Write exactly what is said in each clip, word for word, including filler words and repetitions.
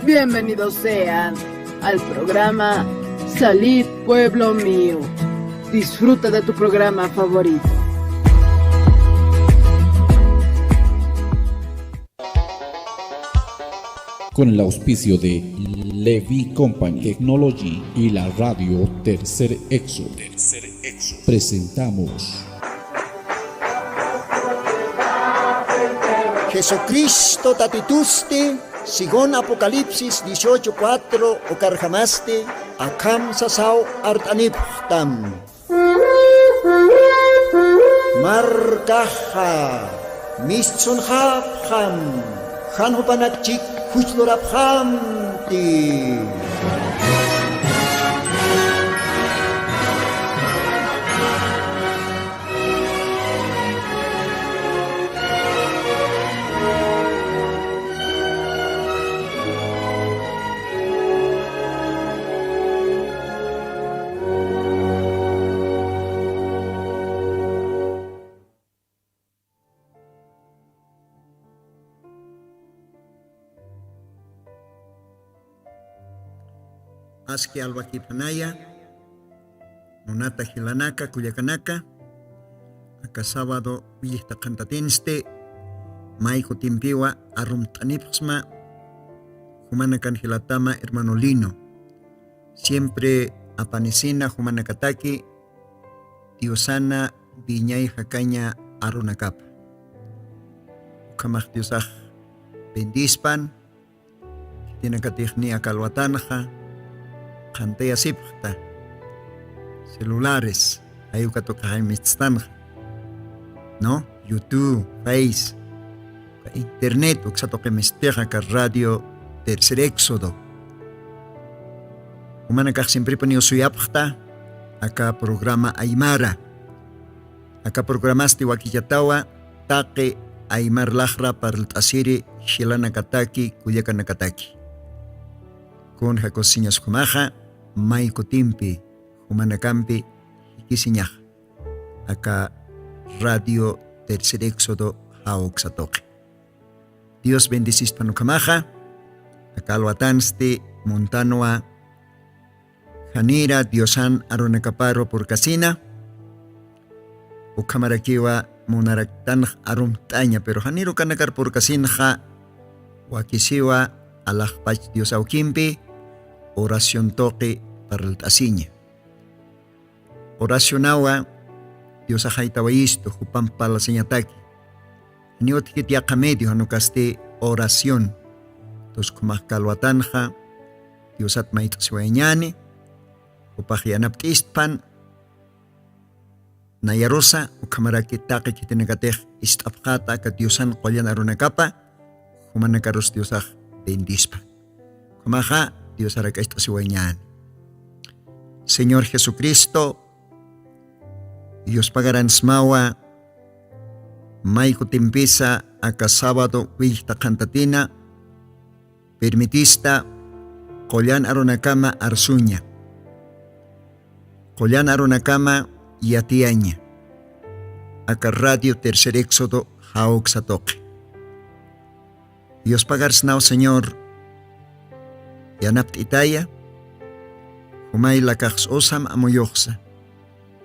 Bienvenidos sean al programa Salid, pueblo mío. Disfruta de tu programa favorito. Con el auspicio de Levi Company Technology y la radio Tercer Éxodo, presentamos Jesucristo Tatitusti, según Apocalipsis dieciocho cuatro, ukarjamasti akham sasaw art'anipxtam. Markaxa mistsunxapxam, jan jupanak chik juchlurapxamti. Aski alwakiphanaya, munata jilanaka, kullakanaka, aka sábado willixta qhantatinsti, may kutimpiwa arumt'anipxsma, jumanakan jilatama hermano Lino. Siempre apanisina jumanakataki, Diosana wiñay jakaña arunakapa. Ukhamax Diosax bendispan, khitinakatix niya kalwatanxa, qhantayasipxta, celulares, jay uka tuqixay mististanxa, ¿no? YouTube, Face, internet, uksa tuqi mistixa, aka radio Tercer Éxodo. Jumanakax siemprepuniw suyapxta, aka programa aymara. Aka programasti wakichatawa, taqi aymar laxra parlt'asiri jilanakataki, kullakanakataki. Kunja kusiñas jumaxa, may kutimpi, jumanakampi, jikisiñaxa. Aka radio Tercer Éxodo jawksa tuqi. Dios bendisispan ukhamaxa, aka alwatansti muntanwa, janira Diosan arunakaparu purkasina, ukhamarakiwa munaraktanx arumt'aña, pero janir ukanakar purkasinxa, wakisiwa alaxpach Dios awkimpi oración tuqi parlt'asiña. Oracionawa Diosax jaytawayistu, jupamp parlasiñataki. Janiw utjkit yaqha medio, jan ukasti oración. Entonces, jumax kalwatanxa, Diosat mayt'asiwayañäni, jupax yanapt'istpan, nayarusa, ukhamaraki taqi khitinakatix ist'apxäta aka Diosan qullan arunakapa, jumanakarus Diosax bendispa. Ukhamaxa, Dios arak'acht'asiwayañäni. Señor Jesucristo, yuspagaransmawa, may kutimpisa aka sábado willkta qhantatina, permitista qullan arunakama arsuña. Qullan arunakama yatiyaña. Aka radio Tercer Éxodo jawksa tuqi. Yuspagarsnaw Señor, yanapt'itaya, jumay lakax usam amuyuxsa.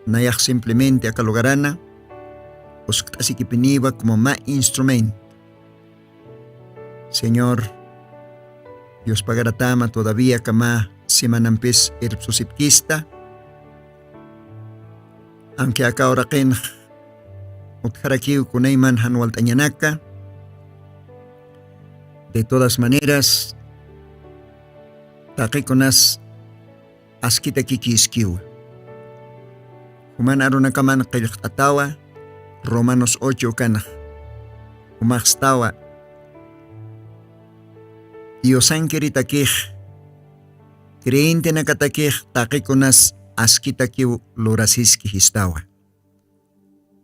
Nayax simplemente aka lugarana, uskt'asikipiniwa como mä instrumento. Señor, yuspagaratama todavía aka mä semanampis irpsusipkista. Aunque aka uraqinx utjarakiw kunayman jan walt'añanaka. De todas maneras, taqikunas askitakikïskiwa. Juman arunakaman qillqt'atawa, Romanos ocho ukanx. Jumaxstawa, Diosankiritakix, creyentenakatakix taqikunas askitakiw lurasiski jistawa.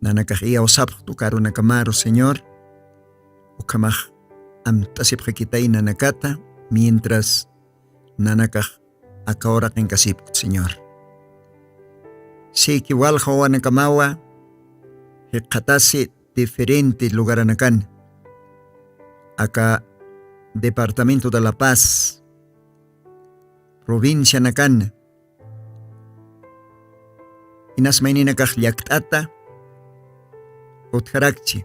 Nanakax iyawsapxta uka arunakamaru, Señor, ukhamax amt'asipxakitay nanakata, mientras nanakax aka uraqin kasipkta, Señor. Siki walja wawanakamawa, jikxatasi diferente lugaranakan. Aka Departamento de La Paz, provincianakana, inas mayninakax llakt'ata utjarakchi.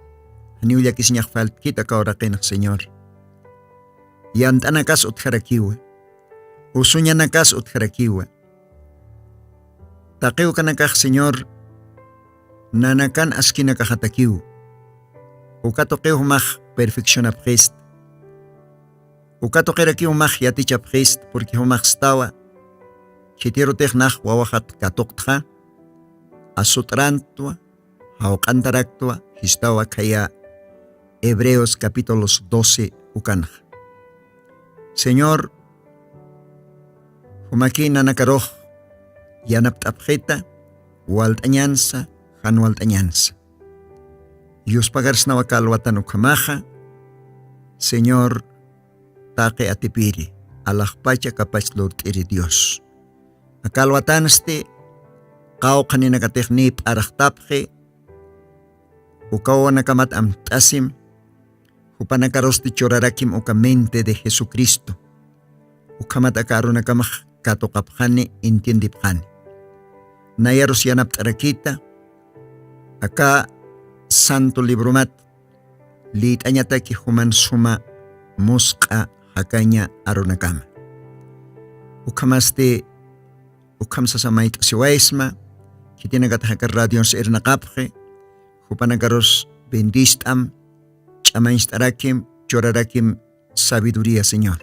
Janiw llakisiñax faltkita kawraqinx señor. Yant'anakas utjarakiwa, usuñanakas utjarakiwa. Taqiwkanakax señor nanakan askinakaxatakiw. Uka tuqiw jumax perfeccionapxista. Uka tuqirakiw jumax yatichapxista purqui jumaxstawa. Khitirutix nax wawaxat katuqtxa asut'rantwa, jawq'antaraktwa. Jistawa khaya hebreos capítulos doce ukanxa. Señor, jumakï nanakarux yanapt'apxita walt'añansa, jan walt'añansa. Yuspagarsnawa kalwatan ukhamaxa señor, taqi atipiri alaxpacha kapach lurt'iri dios. Akalwatansti qawqhaninakatixni p'araxtapxi. Ukawanakamat amt'asim jupanakarusti churarakim uka mente de jesucristo. Ukhamat aka arunakamax katuqapxani entiendipxani. Nayarus yanapt'arakita aka santo libromat lït'añataki juman suma musq'a jakaña arunakama. Ukhamasti ukham sasa mayt'asiwaysma. Khitinakatax aka radions irnaqapxi jupanakarus bendist'am ch'amañcht'arakim churarakim sabiduría señor.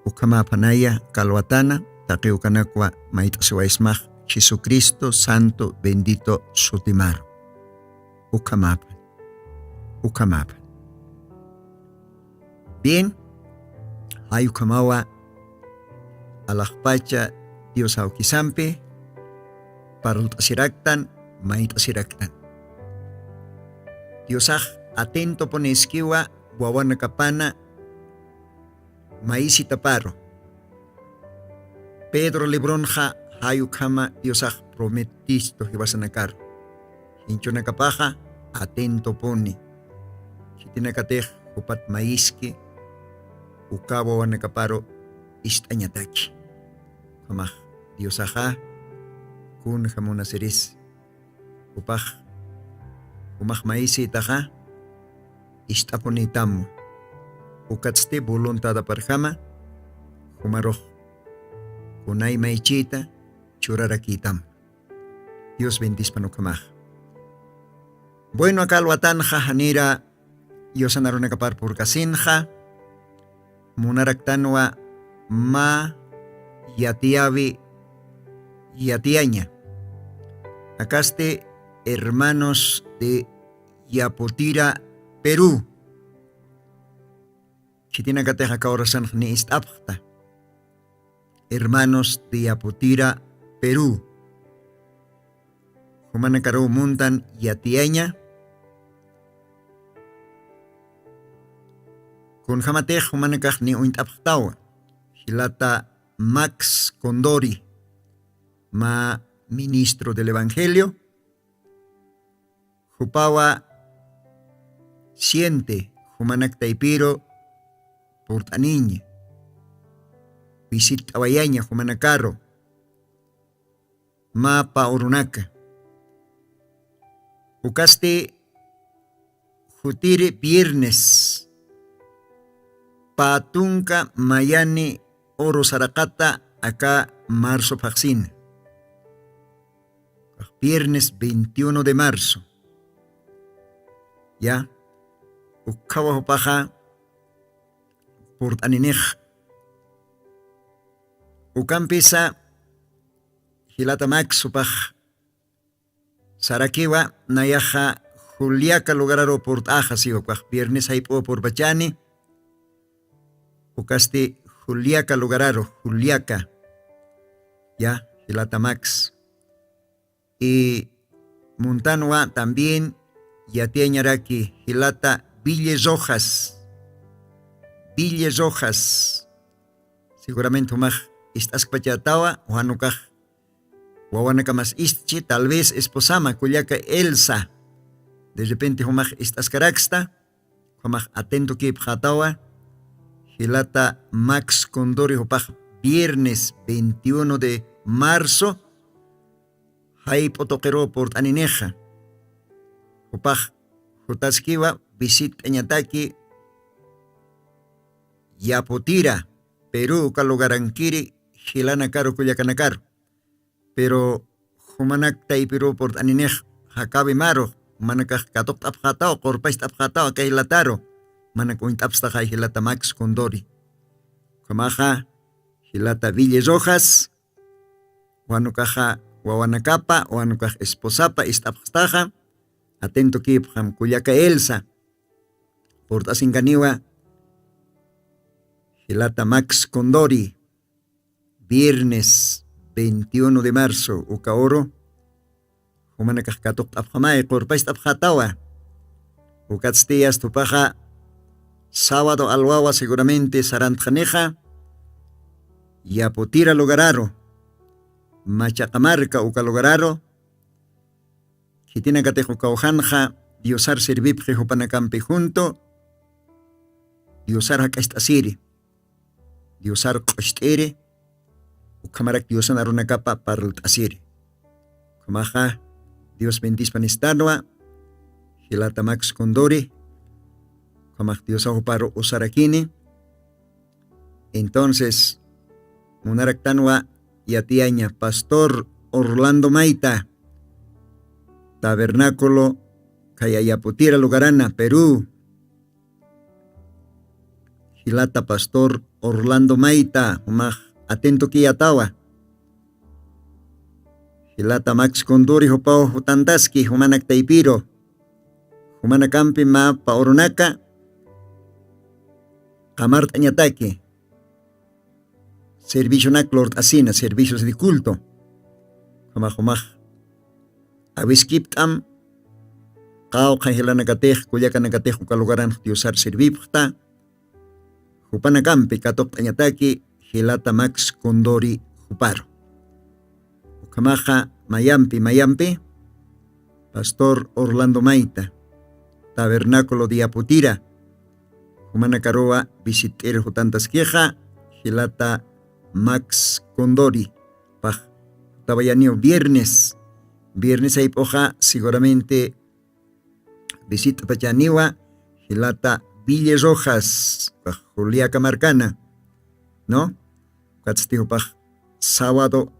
Ukhamäphanaya kalwatana taqiwkanakwa mayt'asiwaysmax jesucristo santo bendito sutimaru. Ukhamäphan ukhamäphan. Bien, jay ukhamawa alaxpacha dios awkisampi parlt'asiraktan mayt'asiraktan. Diosax atentopuniskiwa wawanakapana mayisitaparu. Pedro libronxa jay ukhama diosax prometistu jiwasanakaru jinchunakapaxa atentopuni. Khitinakatix jupat mayiski uka wawanakaparu ist'añataki. Ukhamax diosaxa kunja munasiris jupax jumax mayisïtaxa ist'apunïtamwa. Ukatsti voluntadaparjama jumarux kunay maychïta churarakïtamwa. Dios bendispan ukhamaxa. Bueno aka alwatanxa janira yusanarunakapar purkasinxa munaraktanwa mä yatiyawi yatiyaña. Akasti hermanos de yaputira perú. Khitinakatix aka horasanx ni ist'apxta hermanos de yaputira perú. Jumanakaruw muntan yatiyaña. Kunjamatix jumanakax ni uñt'apxtawa jilata max condori mä ministro del evangelio. Jupawa siente jumanak taypiru purt'aniña visitt'awayaña jumanakaru. Mä pä urunaka ukasti jutiri viernes pä tunka mayani uru saraqata aka marzo phaxsina. Viernes veintiuno de marzo ya ukkhawa jupaxa purt'aninix. Ukampisa jilata max jupax sarakiwa nayaxa juliaka lugararu purt'axa siwa ukax viernes jayp'uwa purpachani. Ukasti juliaka lugararu juliaka ya jilata max y muntanwa también yatiyañaraki jilata ville rojas. Ville rojas seguramente jumax ist'askpachatawa juanukax wawanakamas istchi tal vez esposama kullaka elsa. De repente jumax ist'askaraksta jumax atento kipxatawa jilata Max Condori jupax viernes veintiuno de marzo jayp'u tuqiruw purt'aninixa. Jupax jutaskiwa visit'añataki Yaputira, Perú uka lugarankiri jilanakaru kullakanakaru. Pero jumanak taypiruw purt'aninix jakawi maru, jumanakax katuqt'apxataw qurpacht'apxataw aka jilataru. Manak uñt'apstaxay jilata Max Condori. Ukhamaxa jilata Ville Rojas, wanukaxa wawanakapa wanukax esposapa ist'apxstaxa. Atento kipxam kullaka Elsa. Purt'asinkaniwa jilata Max Condori viernes veintiuno de marzo uka uru. Jumanakax katuqt'apxamay qurpacht'apxatawa. Ukatsti astupaxa sábado alwawa seguramente sarantxanixa Yaputira lugararu, Machaqa marka uka lugararu. Khitinakatix ukawjanxa Diosar servipxi jupanakampi junto Diosar jak'acht'asiri, Diosar q'ucht'iri, ukhamarak Diosan arunakapa parlt'asiri. Ukhamaxa Dios bendispan istanwa jilata Max Condori. Ukhamax Diosaw juparu usarakini. Entonces munaraktanwa yatiyaña pastor Orlando Mayta, tabernáculo khayayaputira lugarana Perú. Jilata pastor Orlando Mayta jumax atento kiyatawa. Jilata Max Condori jupaw jutantaski jumanak taypiru. Jumanakampi mä pä urunaka qamart'añataki servicionak lurt'asina, servicios de culto. Jumax jumax awiskipt'am qawqha jilanakatix kullakanakatix uka lugaranx Diosar servipxta. Jupanakampi katuqt'añataki jilata Max Condori juparu. Ukhamaxa mayampi mayampi pastor Orlando Mayta, tabernáculo de Yaputira, jumanakaruwa visit'ir jutantaskixa jilata Max Condori. Pax tawayaniw viernes, viernes ayp'uxa seguramente visit'pachaniwa jilata Ville Rojas, pax Juliaca markana, ¿no? Ukatsti jupax sábado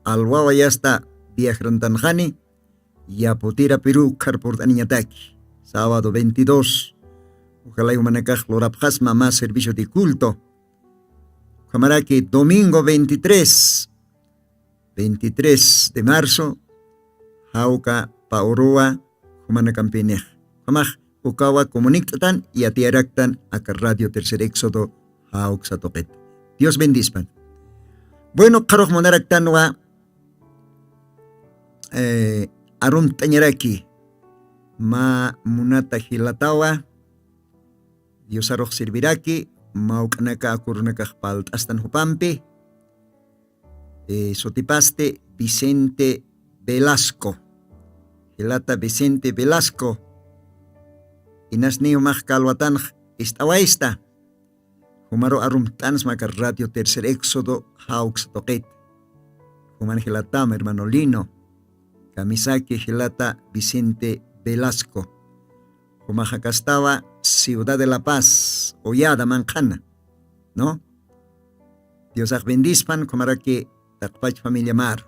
alwawa yasta viajrantanxani Yaputira Perú ukhar purt'aniñataki sábado veintidós. Ojalá jumanakax lurapxasma mä servicio de culto. Ukhamaraki domingo veintitrés, veintitrés de marzo jawka pä uruwa jumanakampinix. Ukhamax ukawa comunikt'tan yatiyaraktan aka Radio Tercer Éxodo jawksa tuqit. Dios bendispan. Bueno, qharux munaraktanwa eh, arumt'añaraki mä munata jilatawa Diosarux serviraki mawk'anaka akurunakax palt'astan jupampi. Eh, sutipasti Vicente Velasco, jilata Vicente Velasco. Inasniw max kalwatanx ist'awaysta. Jumaru arumt'ansma aka Radio Tercer Éxodo jawksa tuqit. Juman jilatam hermano Lino, kamisaki jilata Vicente Velasco. Jumaxakastawa Ciudad de La Paz uyada manq'ana, ¿no? Diosax bendispan jumaraki taqpach familia mar.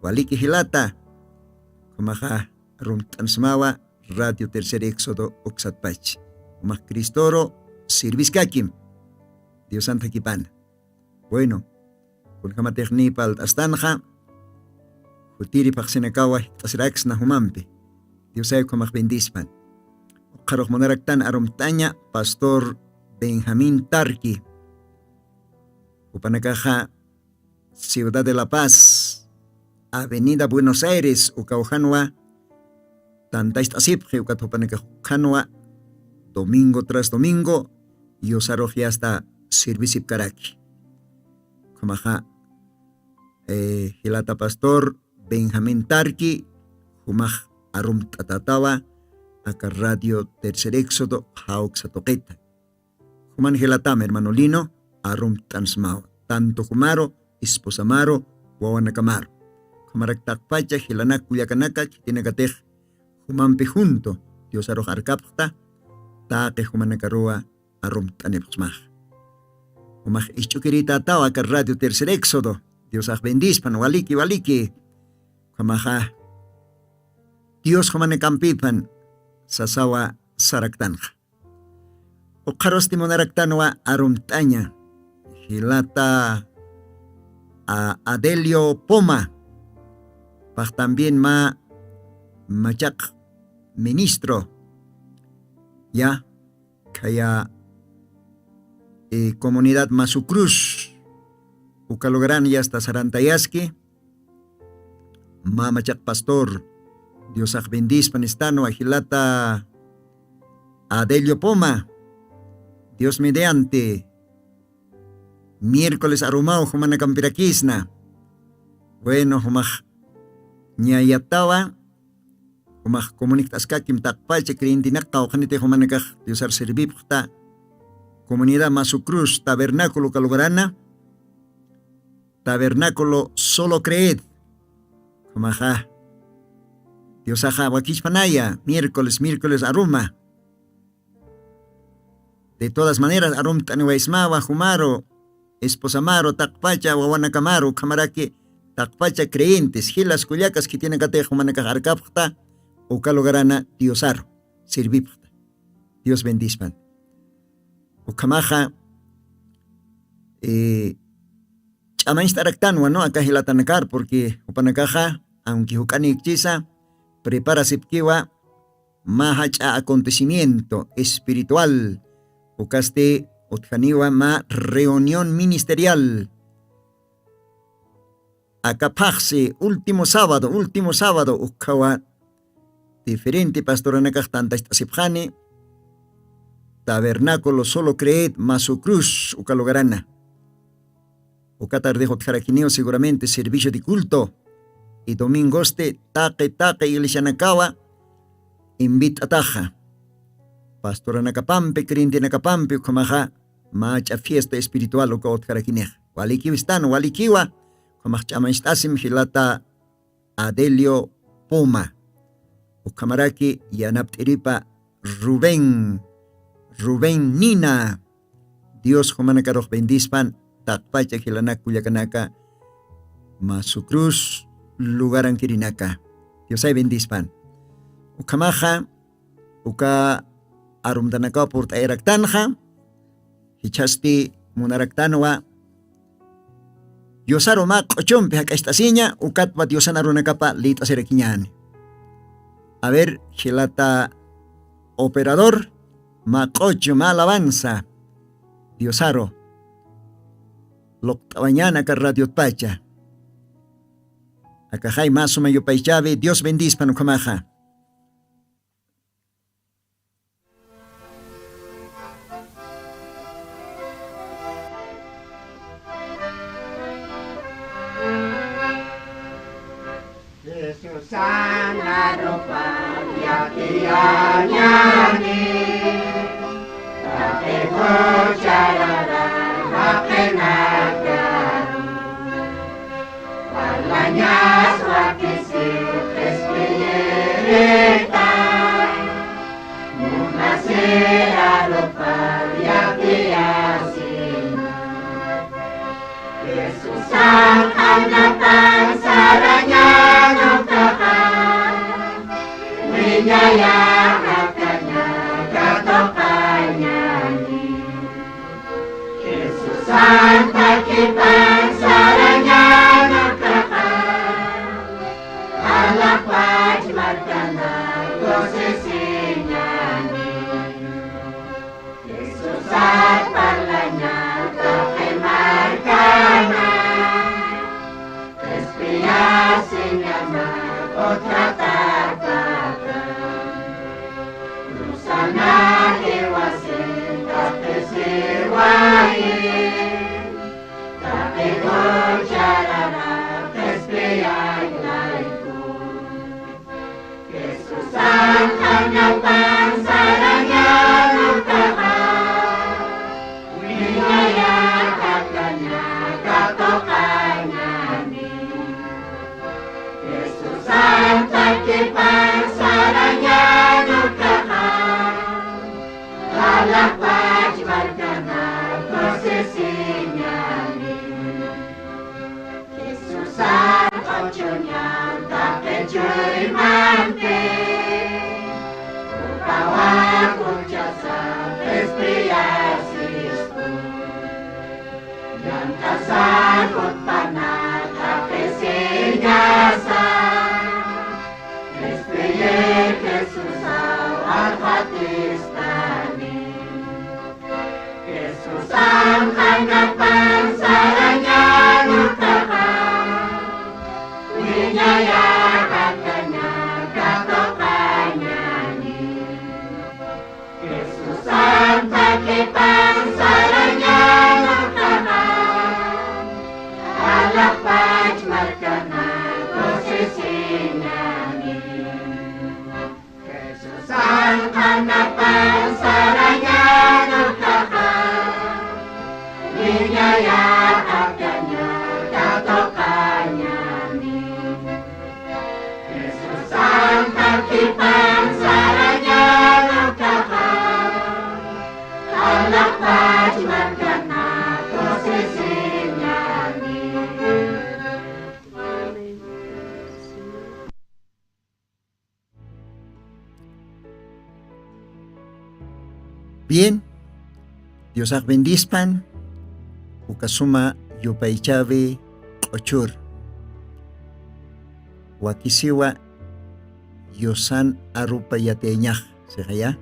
Waliki jilata. Jumaxa rumt'ansmawa Radio Tercer Éxodo uksatpach. Jumax Cristoro sirviskakim. Diosan thakipana. Bueno, kunjamatixni palt'astanxa jutiri phaxsinakawa jikt'asiraksna jumampi. Diosay jumax bendispan. Qharux munaraktan arumt'aña pastor Benjamín Tarqui. Jupanakaxa Ciudad de La Paz, Avenida Buenos Aires ukawjanwa tantacht'asipxi ukat jupanakax ukhanwa domingo tras domingo yusarux yasta sirvisipkaraki. Ukhamaxa jilata pastor Benjamín Tarqui jumax arumt'atatawa aka Radio Tercer Éxodo jawksa tuqita. Juman jilatam hermano Lino, arumt'ansmawa, tanto jumaru, esposamaru, wawanakamaru. Jumarak taqpacha jilanak kullakanaka khitinakatix jumampi junto Diosarux arkapxta, taqi jumanakaruwa arumt'anipxsmax. Jumax isch'ukirïtätaw aka Radio Tercer Éxodo. Diosax bendispan, waliki, waliki. Ukhamaxa Dios jumanakampïpan sasawa saraktanxa. Ukxarusti munaraktanwa arumt'aña jilata, a, Adelio Poma, pax también mä machaq ministro, ya, khaya, eh, comunidad Masucruz, uka lugaran yasta sarantayaski, mä machaq pastor, Diosax bendispan, istanwa jilata Adelio Poma, Dios mediante, miércoles arumaw jumanakampirakisna. Bueno, jumax ña yatawa, jumax comunict'askakim taqpacha creyentenaka qawqhanitix jumanakax Diosar servipxta, comunidad Masucruz, tabernáculo uka lugarana, tabernáculo Solo Creed. Jumaxa Diosaxa wakichpanaya, miércoles, miércoles aruma. De todas maneras, arumt'aniwaysmawa jumaru, esposamaru, taqpacha wawanakamaru, ukhamaraki taqpacha creyentes, jilas kullakas khitinakatix jumanakax arkapxta, uka lugarana Diosaru sirvipxta. Dios bendispan. Ukhamaxa, eh, ch'amañcht'araktanwa, ¿no? Aka jilatanakar, porque jupanakaxa, aunque juk'anïkchisa, preparasipkiwa mä jach'a acontecimiento espiritual, ukasti utjaniwa mä reunión ministerial. Aka phaxsi último sábado, último sábado, ukkhawa diferente pastoranakax tantacht'asipxani, Tabernáculo Solo Creed, Masu Cruz, uka lugarana. Uka tardix utjarakiniw seguramente servicio de culto. Y domingosti taqi taqi iglesianakawa invit'ataxa. Pastoranakapampi, creyentenakapampi ukhamaxa mach'a fiesta espiritual uka utjarakinixa. Walikiw istan, walikiwa, ukhamax ch'amañcht'asim jilata Adelio Puma. Ukhamaraki yanapt'iripa Rubén, Rubén Nina. Dios jumanakarux bendispan, taqpacha jilanak kullakanaka, Masu Cruz lugarankirinaka. Diosay bendispan. Ukhamaxa, uka arumtanakaw purt'ayaraktanxa, jichhasti munaraktanwa, Diosaru mä q'uchumpi jak'acht'asiña, ukatwa Diosan arunakapa lït'asirakiñäni. A ver, jilata operador, mä q'uchu, mä alabanza, Diosaru. Luqt'awañäni aka radiotpacha. Akaxay mä suma yupaychäwi, Dios bendispan ukhamaxa. Jesusan arupar yatiyañäni, taqi jucharara jaqinakaru. Parlañas wakisiw qhispiyirita, munasir arupar yatiyasina. Jesusan q'añapan sarañan ukaxa, wiñaya akaña katuqañäni. Jesusan takipan sarañan ukaxa, alapach markana kusisiñäni. Jesusat parlaña taqi markana, qhispiyasiñama utjatakata. Luzana jiwasin taqisiwayi, taqi jucharara qhispiyañ layku. Jesusan q'añapan sarañan ukaxa, Taqpach markana kusisiñani. Jesusan q'uchuñan taqi chuymampi, upawan kuchasa qhispiyasisku. Llant'asa jutpana taqisiñasa, qhispiyi Jesusaw arxatistani. Jesusan qhanapan sarañan ukaxa, wiñaya jakaña katuqañani. Jesusan takipan sarañan ukaxa, alaxpach markana kusisiñani. Jesusan qhanapan sarañan ukaxa, wiñaya jakaña katuqañani. Jesusan takipan sarañan ukaxa, alaxpach markana kusisiñani. Bien, Diosax bendispan, uka suma yupaychawi q'uchur. Wakisiwa Diosan arupa yatiyañax, sixaya.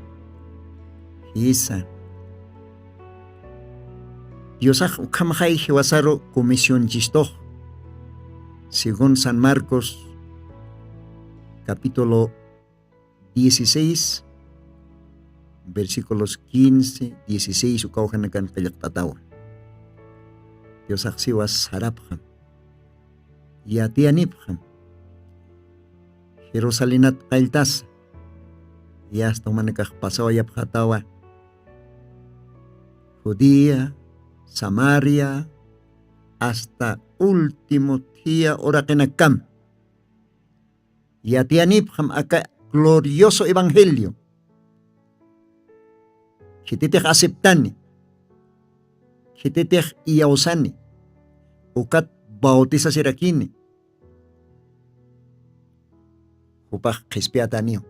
Jisa. Diosax ukhamaxay jiwasaru comisionchistux. Según San Marcos, capítulo dieciséis, versículos quince, dieciséis, uka ujanakan qillqt'atawa. Diosax siwa sarapxam, yatiyanipxam, Jerusalenat qalltasa, y hasta jumanakax pasawayapxatawa Judea, Samaria, hasta último thia uraqinakam. Yatiyanipxam aka glorioso evangelio. Khititix aceptani, khititix iyawsani, ukat bautisasirakini, jupax qhispiyataniw.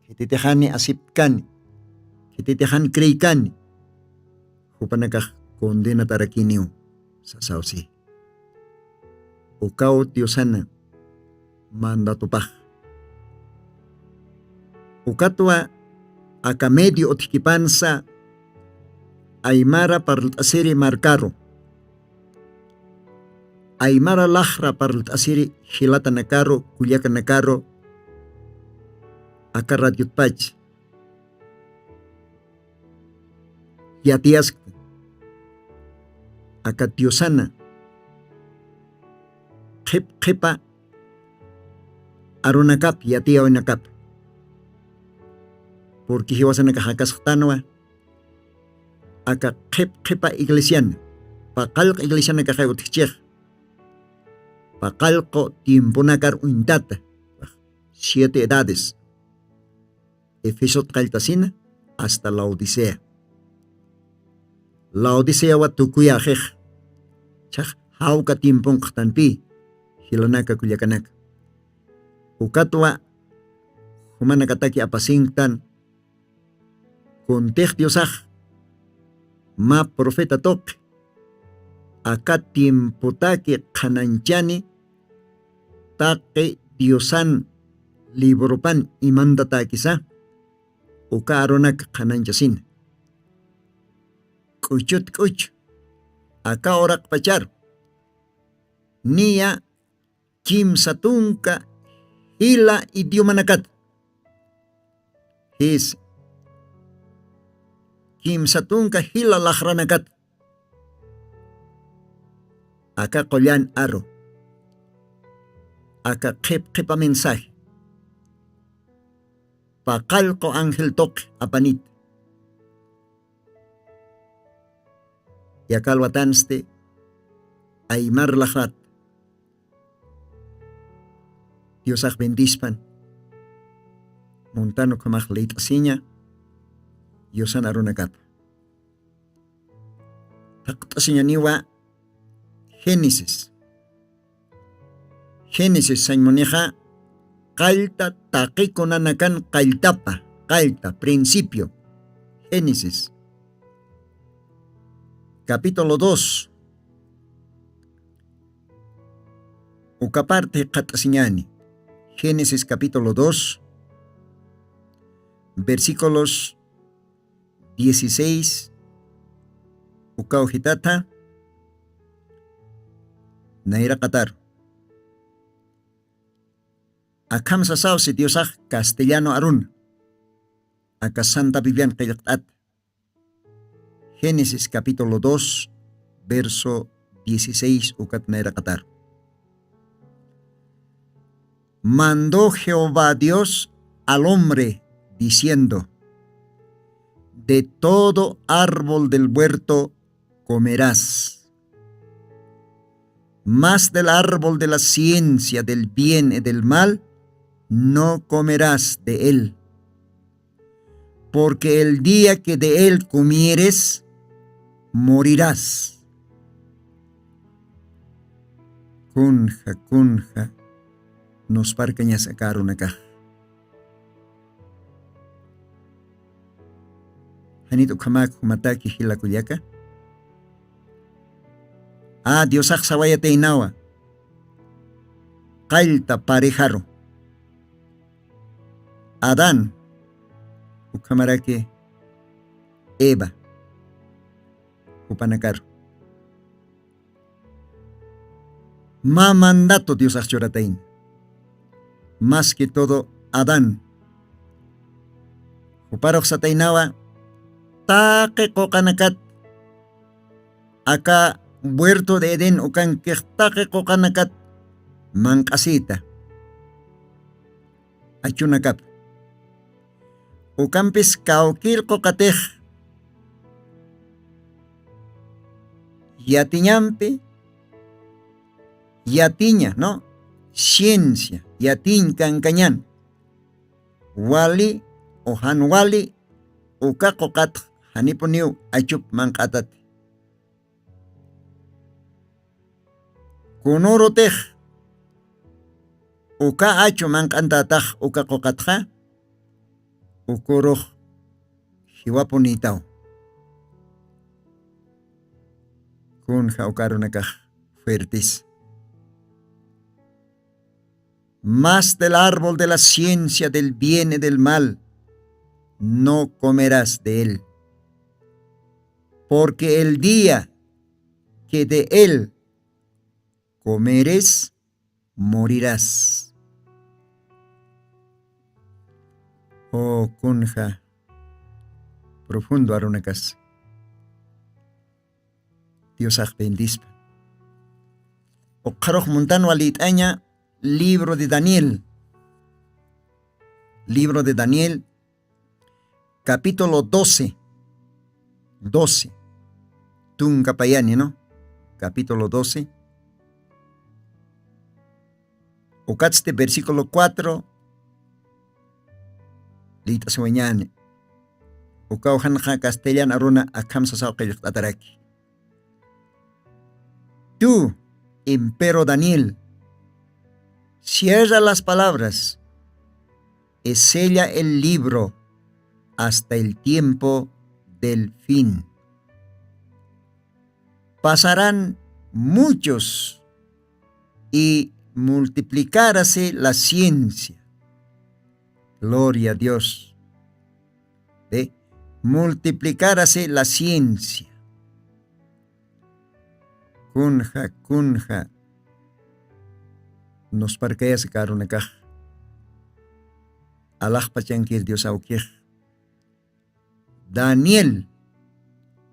Khititixani aceptkani, khititixani creykani, jupanakax condenatarakiniw, sasaw si. Ukaw Diosana mandatupax. Ukatwa aka medio utjkipansa aymara parlt'asiri markaru, aymara laxra parlt'asiri jilatanakaru, kullakanakaru, aka radiotpach yatiyaskta. Aka Diosana qhip qhipa arunakap, yatiyawinakap. Porque jiwasanakax akasxtanwa aka qhip qhipa iglesiana, paqallq iglesianakaxay utjchix, paqallqu tiemponakar uñtata, siete edades. Efesot qalltasina hasta Laodicea. Laodiceawa tukuyaxix, chax jawka tiemponqtanpi, jilanaka kullakanaka. Ukatwa jumanakataki apasinktan, kuntix Diosax mä profeta tuqi, aka tiempotaki qhananchani taqi Diosan libropan imantatäkisa, uka arunak qhananchasina. K'uchut k'uchu, aka uraqpacharu, niya kimsa tunka jila idiomanakat. Jis, kimsa tunka jila laxranakat. Aka qullan aru, aka qhip qhipa mensaje, paqallqu ángel tuqi apanit. Yakalwatansti aymar laxrat. Diosax bendispan. Muntan ukhamax liyt'asiña, yusan arunakapa. Thaqt'asiñaniwa génesis. Génesis sañmunixa qallta taqikunanakan qalltapa qallta principio. Génesis capítulo dos. Uka parte qhat'asiñani. Génesis capítulo dos, versículos dieciséis. Ukaw jitata nayraqataru. Akham sasaw si diosax castellano aruna. Aka santa biblian qillqt'at. Génesis capítulo dos, verso dieciséis ukat nayraqataru. Mandó Jehová Dios al hombre, diciendo: de todo árbol del huerto comerás, mas del árbol de la ciencia del bien y del mal no comerás de él, porque el día que de él comieres, morirás. Kunja kunja nusparkañas aka arunakax. Janit ukhamak jumataki jilakullaka. A diosax sawayataynawa qallta parejaru, adán ukhamaraki eva jupanakaru. Mä mandato diosax churatayna. Mas que todo adán juparux sataynawa taqi quqanakat aka huerto de edén ukankix taqi quqanakat manq'asita achunakap. Ukampis kawkir quqatix yatiñampi yatiña no ciencia yatiñ kankañan wali ujan wali uka quqatx janipuniw achup manq'atati. Kunurutix uka achu manq'antatax uka quqatxa ukurux jiwapunitaw. Kunja uka arunakax fuertis. Mas del árbol de la ciencia del bien y del mal no comerás de él, porque el día que de él comeres morirás. O kunja profundo arunakas. Diosax bendispa. Uqharux muntan walit'aña libro de daniel. Libro de daniel capítulo doce. Doce. Tunka payani no capítulo doce. Ukatsti versículo cuatro. Liyt'asiwañani. Ukawjanxa castellan aruna akham sasaw qillqt'ataraki. Tú, empero daniel, cierra las palabras y sella el libro hasta el tiempo del fin. Pasarán muchos y multiplicarase la ciencia. Gloria a dios. Multiplicarase la ciencia. Kunja kunja nusparkayasa karunakax. Alaxpachankir dios awkix. Daniel,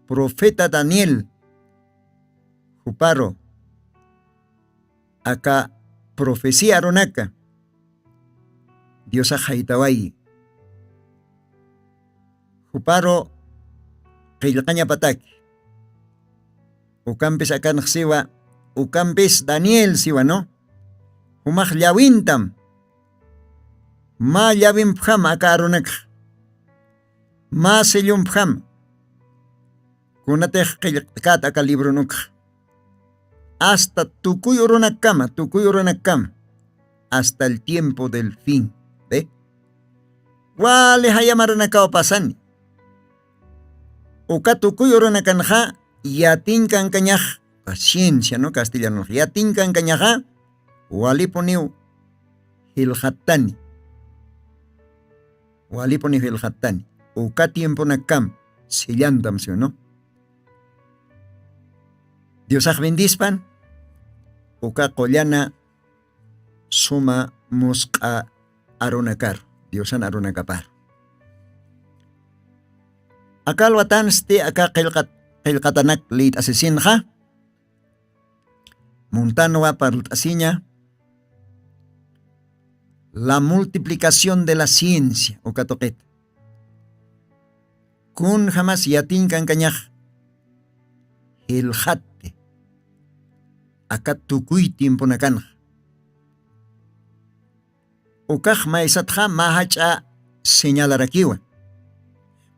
profeta daniel juparu aka profecía arunaka diosax jaytawayi. Juparu qillqañapataki. Ukampis akanxsiwa ukampis daniel siwa no. Jumax llawintam mä llawimpjam aka arunakx. Mä sellumpjam kunatix qillqt'kät aka librunukx, hasta tukuy urunakkama tukuy urunakkama, hasta el tiempo del fin. Wali jayamaranakaw pasani. Uka tukuy urunakanxa yatinkankañax, paciencia no castellanunxa yatinkankañaxa walipuniw jilxattani. Walipuniw jilxattani. Uka tiemponakkam sellantam siwnu. Diosax bendispan uka qullana suma musq'a arunakar diosan arunakapar. Aka alwatansti aka qillqatanak lït'asisinxa muntanwa parlt'asiña la multiplicación de la ciencia uka tuqit. Kun jamas yatinkankañax jilxatti aka tukuy tiemponakanxa. Ukax maysatxa mä jach'a señalarakiwa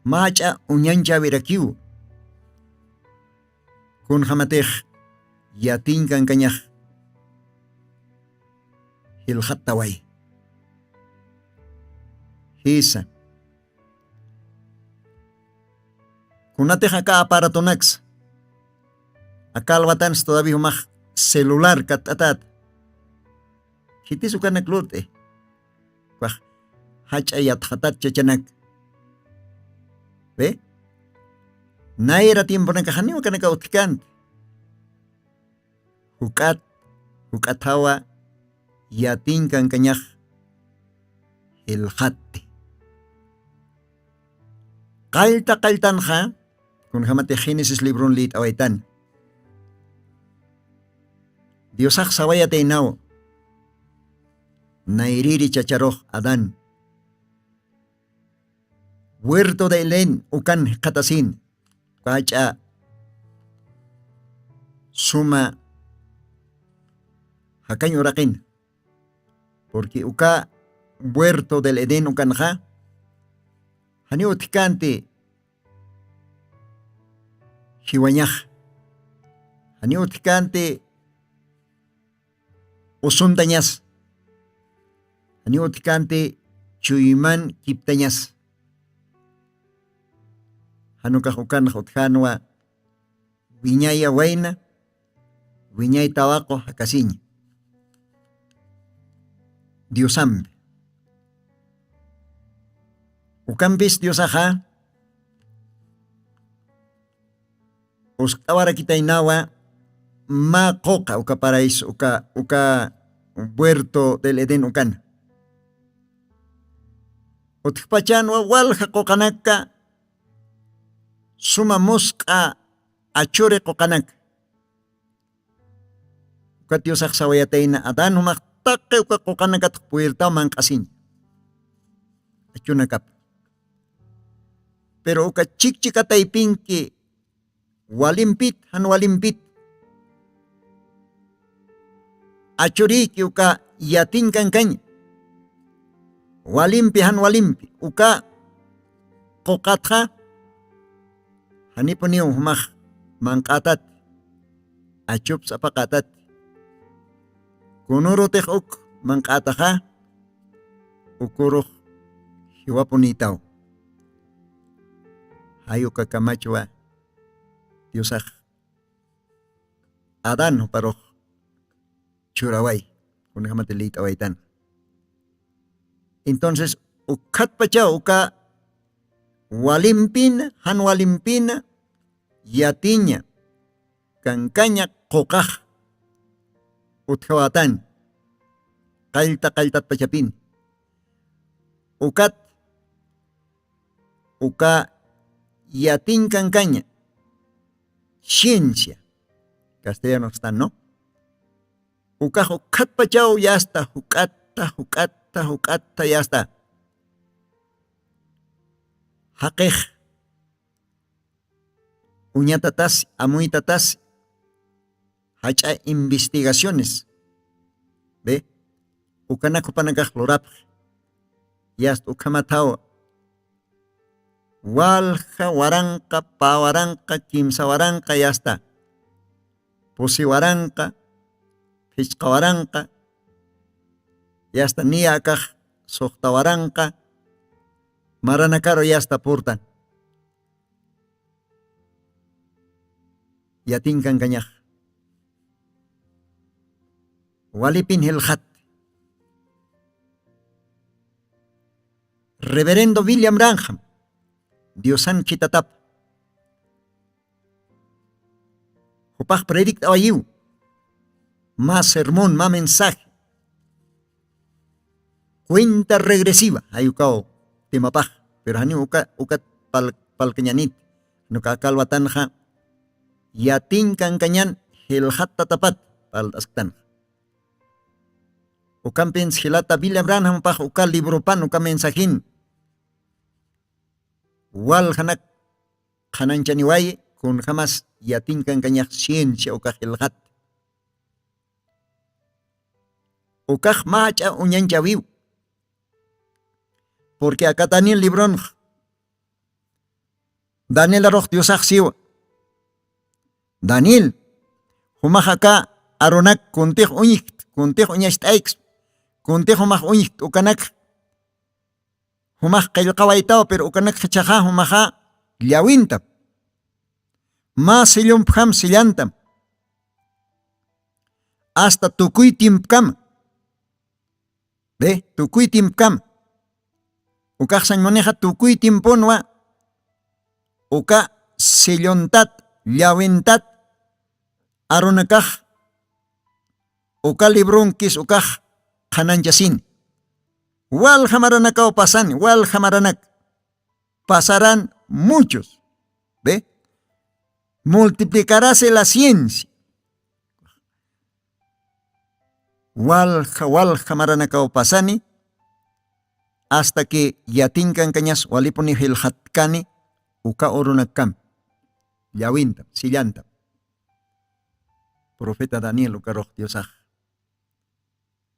mä jach'a uñanchäwirakiwa. Kunjamatix yatinkankañax jilxattaway. Jisa. Kunatix aka aparatunaksa aka alwatansa todavi jumax celular katt'atat khitis ukanak lurt'i. Ukax jach'a yatxatat chachanak. Ve nayra tiemponakaxaniw ukanaka utjkant. Juk'at juk'athawa yatinkankañax jilxatti. Qallta qalltanxa kunjamati génesis librun lït'awaytan. Diosax sawayataynaw nayriri chacharux adán huerto de elén ukan jikxatasin. Uka jach'a suma jakañ uraqin. Purqui uka huerto del edén ukanxa janiw utjkänti jiwañax janiw utjkänti usuntañas janiw utjkänti chuyman kiptañas. Janukax ukanxa utjänwa wiñaya wayna wiñay tawaqu jakasiña diosampi. Ukampis diosaxa uskt'awarakitaynawa mä quqa uka paraiso uka uka puerto del edén ukana. Utjpachanwa walja quqanakka suma musq'a achuri quqanaka. Ukat diosax sawayatayna adán jumax taqi uka quqanakataq puertaw manq'asiña achunakapa. Pero uka chikchikataypinki walimpit jan walimpit achuriyki uka yatinkankaña walimpi jan walimpi uka quqatxa janipuniw jumax manq'ätat achups apaqätat. Kunurutix uk manq'ätaxa ukurux jiwapunïtaw. Jay uka kamachwa diosax adán juparux churaway kunjamati liyt'awaytan. Entonces ukkhatpachaw uka walimpina jan walimpina yatiña kankaña quqax utjawatani qallta qalltatpachapini. Ukat uka yatinkankaña ciencia castellanoxtan no ukax ukkhatpachaw yasta juk'atta juk'atta juk'atta yasta jaqix uñatatasi amuytatasi jach'a investigaciones be ukanak jupanakax lurapxi. Yasta ukhamathaw Walja waranqa, pä waranqa, kimsa waranqa yasta, pusi waranqa, phichqa waranqa, yasta niya akax suxta waranqa, maranakaru yasta purtan. Yatinkankañax walipin jilxat. Reverendo William Branham, Diosan khitatap, jupax predict awayiw, mä sermón, mä mensaje, cuenta regresiva, jayukaw timapax, pero jani uka ukat palkañanit, nuka akalwatanxa yatinkankañan jilxattatapat palt'asktanxa. Ukampins jilata William Branhampax uka libropan uka mensajin waljanak qhanañchaniwayi, kunjamas yatinkankañax ciencia uka jilxat. Ukax mach'a uñanchawiw. Purqui aka daniel libronx, daniel arux diosax siwa, daniel, jumax aka arunak kuntix uñjkt kuntix uñacht'ayks, kuntix jumax uñjkt ukanak jumax qillqawaytaw pero ukanak jichhaxa jumaxa llawintam. Mä sellompjam sellantam, asta tukuy tiempkama. Be tukuy tiempkama. Ukaxsañ munixa tukuy tiemponwa uka sellontat, llawintat arunakax uka libronkis ukax qhananchasini. Walja maranakaw pasani, walja maranak pasaran muchos. Be multiplicarase la ciencia. Walja walja maranakaw pasani asta que yatinkankañas walipuni jilxatkani uka urunakam. Llawintam sillantam. Profeta daniel ukarux diosax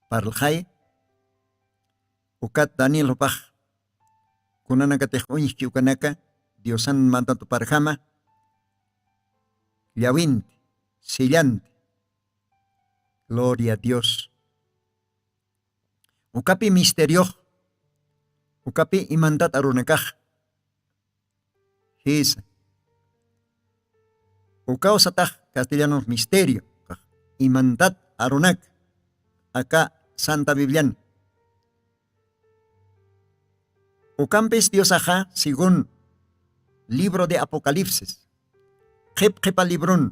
parlxay. Ukat daniel jupax kunanakatix uñjki ukanaka diosan mandatuparjama llawinti, sillanti. Gloria a dios. Ukapi misteriox ukapi imantat arunakax jisa. Ukaw satax castellanux misterio kax imantat arunak aka santa biblian. Ukampis diosaxa según libro de apocalipsis qhip qhipa libron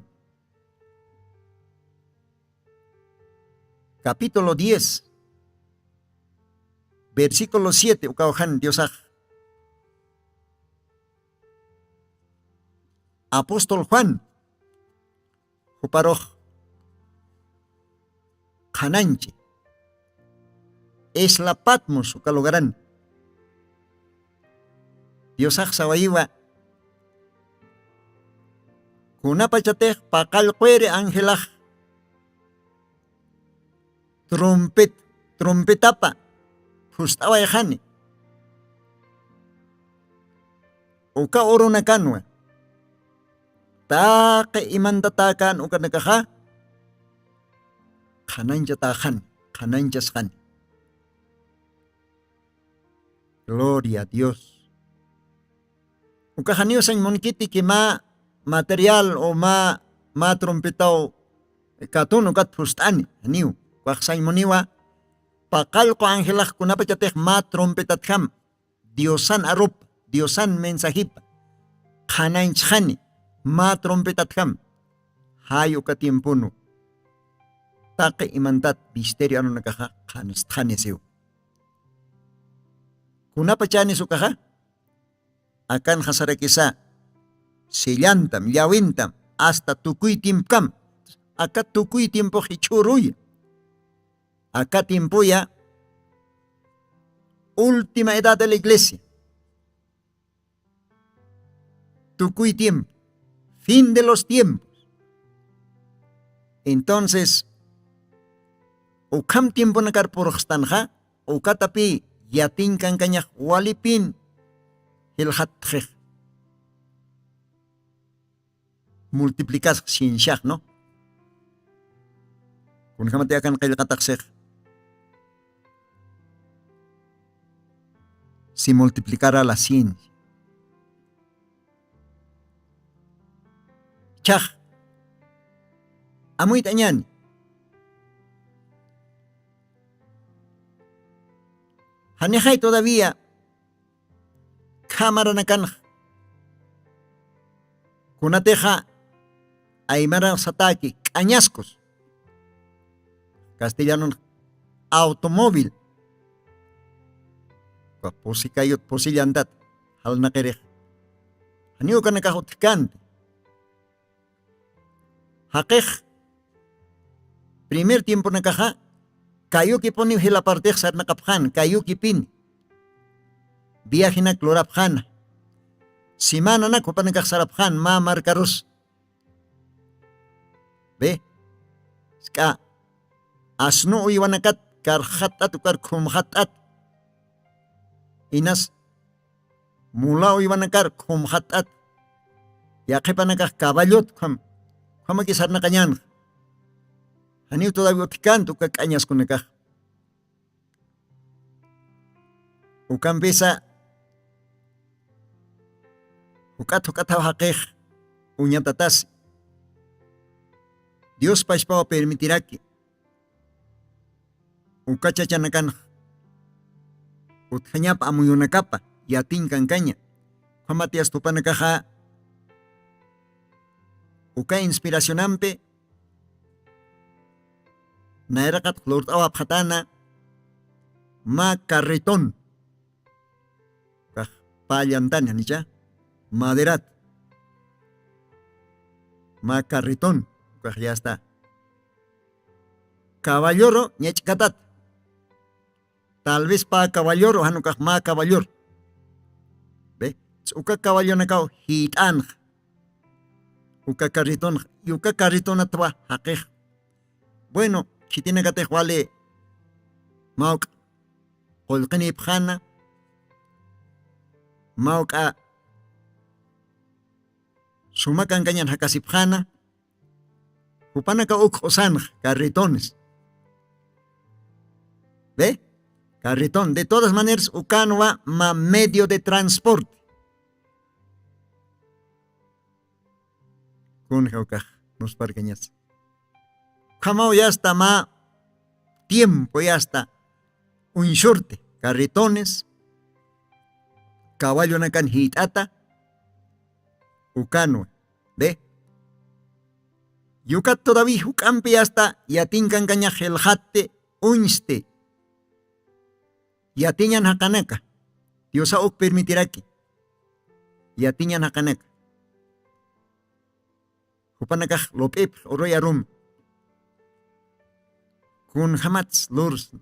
capítulo diez versículo siete ukawjan diosax apóstol juan juparux qhananchi isla patmos uka lugaran diosax sawayiwa kunapachatix paqallqwiri angelax trumpet trumpetapa phust'awayxani uka urunakanwa taqi imantatakan ukanakaxa qhanañchataxani qhanañchasxani. Gloria a dios. Ukaxaniw sañmunkiti ki mä material o mä mä trompetaw katun ukat phust'ani janiw ukaxsañmuniwa paqallqu angelaxkunapachatix mä trompetatjam diosan arupa diosan mensajipa qhanañchxani mä trompetatjam. Jay uka tiempunu taqi imantat misterio arunakaxa qhanstxani siw kunapachani sukaxa akanxa sarakisa sillantam llawintam asta tukuy tiempkam aka tukuy tiempox jichhüruya aka tiempoya última edad de la iglesia tukuy tiempo fin de los tiempos. Entonces ukham tiemponakar purxstanxa ukatapï yatinkankañax walipin jilxattxix multiplicasx cienciax, ¿no? Kunjamati akan qillqataxsix si multiplicara la ciencia. Chax amuyt'añani. Janixay todavía khamaranakanx kunatixa aymaranx sataki k'añaskus, castellanunx automóvil, pusikayut pusillantat jalnaqirix. Janiw kanakax utjkanti. Jaqix primer tiemponakaxa kayukipuniw jilapartix sarnaqapxan kayukipini. Viajinak lurapxana. Simananak jupanakax sarapxan mä markarus. Be, isk'a asnu uywanakat karxatt'at ukar khumxatt'at. Inas mula uywanakar khumxatt'at. Yaqhipanakax caballot kham khamaki sarnaqañanxa. Janiw todavía utjkant uka k'añaskunakax. Ukampisa juk'at juk'athaw jaqix uñatatasi. Dios pachpaw permitiraki uka chachanakanx utjañap amuyunakapa yatinkankaña. Ukhamat yastupanakaxa uka inspiracionampi nayraqat lurt'awapxatana mä carretón. Ukax pallantani janicha maderat mä carretón. Ukax yasta caballoro ñach'katat. Tal vez pä caballoro jan ukax mä caballor. Be, uka caballonakaw jiyt'anxa uka carritonxa y uka carritonatwa jaqix. Bueno, khitinakatix wali mawk'a qullqinipxana mawk'a suma kankañan jakasipxana. Jupanaka uk q'usanxa carretones. Ve, carretón de todas maneras ukanwa ma medio de transporte. Kunja ukax nusparkañas ukhamaw yasta ma tiempo yasta uñsurti carretones caballonakan jiyt'ata. Ukanwa de yukat todavía juk'ampi yasta yatinkankañax jilxatti uñsti. Yatiñan jaqanaka diosa uk permitiraki. Yatiñan jaqanaka jupanakax lup'ipx uruy arumi. Kunjamats lurs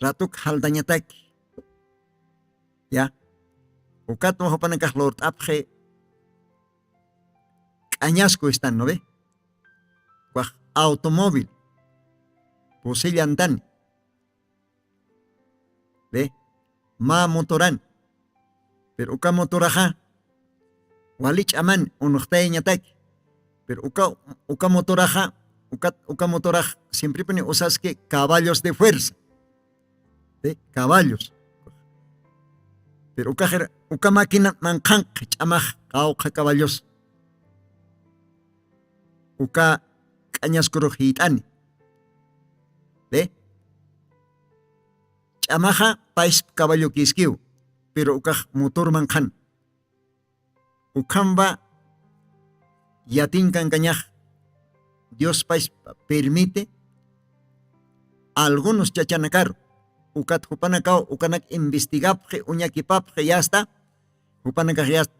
ratuk jaltañataki ya. Ukatwa jupanakax lurt'apxi k'añasku istan no ve. Ukax automóvil pusillantan ve mä motoran. Pero uka motoraxa wali ch'aman unuxtayañataki. Pero uka uka motoraxa uka uka motorax siemprepuni usaski caballos de fuerza. Ve caballos. Pero ukaxir uka máquina manqhanqhi ch'amax qawqha caballos. Uka k'añaskurux jiyt'ani ve ch'amaxa paysp caballokiskiw. Pero ukax motorman qhan ukhamba yatinkankañax diospayspa permite algunos chachanakaru ukat jupanakaw ukanak investigapxi uñakipapxi yasta jupanakax yasta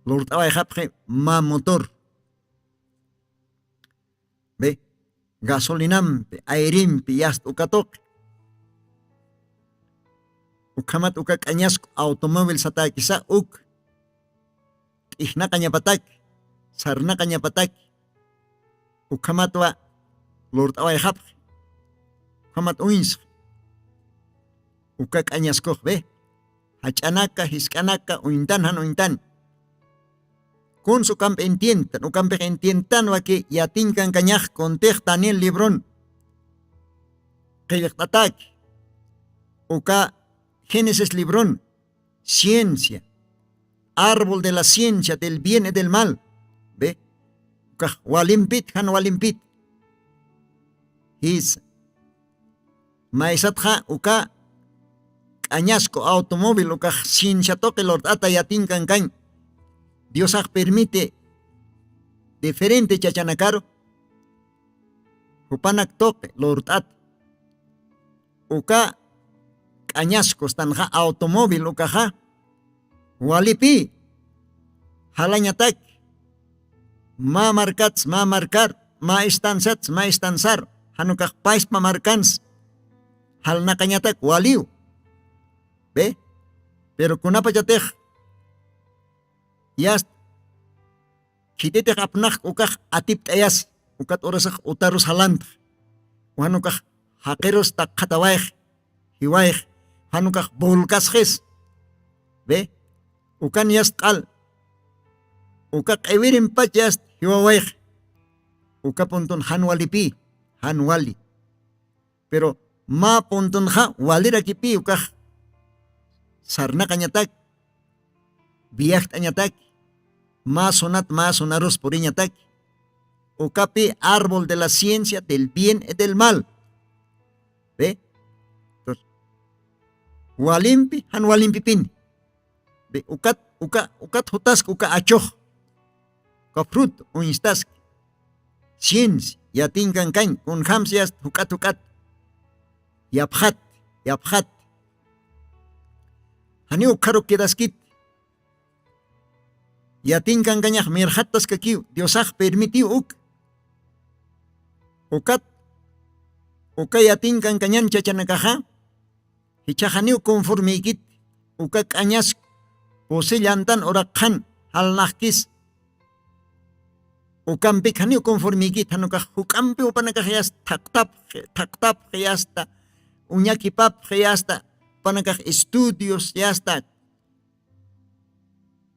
lurt'awayxapxi mä motor. Ve gasolinampi airimpi yasta ukatuqi ukhamat uka k'añasku automóvil satäkisa uk t'ijnaqañapataki sarnaqañapataki ukhamatwa lurt'awayxapxi. Ukhamat uñsxi uka k'añaskux ve jach'anaka jisk'anaka uñtan jan uñtan. Kunsa ukampi entientan, ukampix entientanwa ki yatinkankañax kuntix daniel libron qillqt'atak uka génesis libron ciencia, árbol de la ciencia del bien y del mal. Be, ukax walimpit jan walimpit. Jisa, maysatxa uka k'añasku automóvil ukax ciencia tuqi lurt'ata yatinkankañ. Diosax permite diferente chachanakaru jupanak tuqi lurt'ata uka k'añaskustanxa automóvil ukaxa walipi jalañatak. Mä markats mä markar mä istansats mä istansar janukax paspa markans jalnaqañatak waliw. Be, pero kunapachatix yast khititix apnaxk ukax atipt'ayas ukat urasax utarus jalantx. Wanukax jaqirus takxatawayx jiwayx janukax bulkasxis. Be, ukan yast q'al uka q'iwirimpach yast jiwawayx. Uka puntun jan walipi jan wali. Pero mä puntunxa walirakipi ukax sarnaqañatak viajt'añatak mä sunat mä sunarus puriñatak. Ukapi árbol de la ciencia del bien y del mal. Be, walimpi jan walimpipini. Be, ukat uka ukat jutask uka achux uka frut uñstask. Ciencia yatinkankañ kunjamsi asta juk'at juk'at yapxat yapxat. Janiw ukxaruk quedaskit yatinkankañax mirxattaskakiw diosax permitiw uk. Ukat uka yatinkankañan chachanakaxa jichhaxaniw conformikit uka k'añas pusillantan uraqxan jalnaxkis. Ukampik janiw conformikit janukax juk'ampi upanakax yasta thaqtapxi thaqtapxi yasta uñakipapxi yasta upanakax estudios yasta.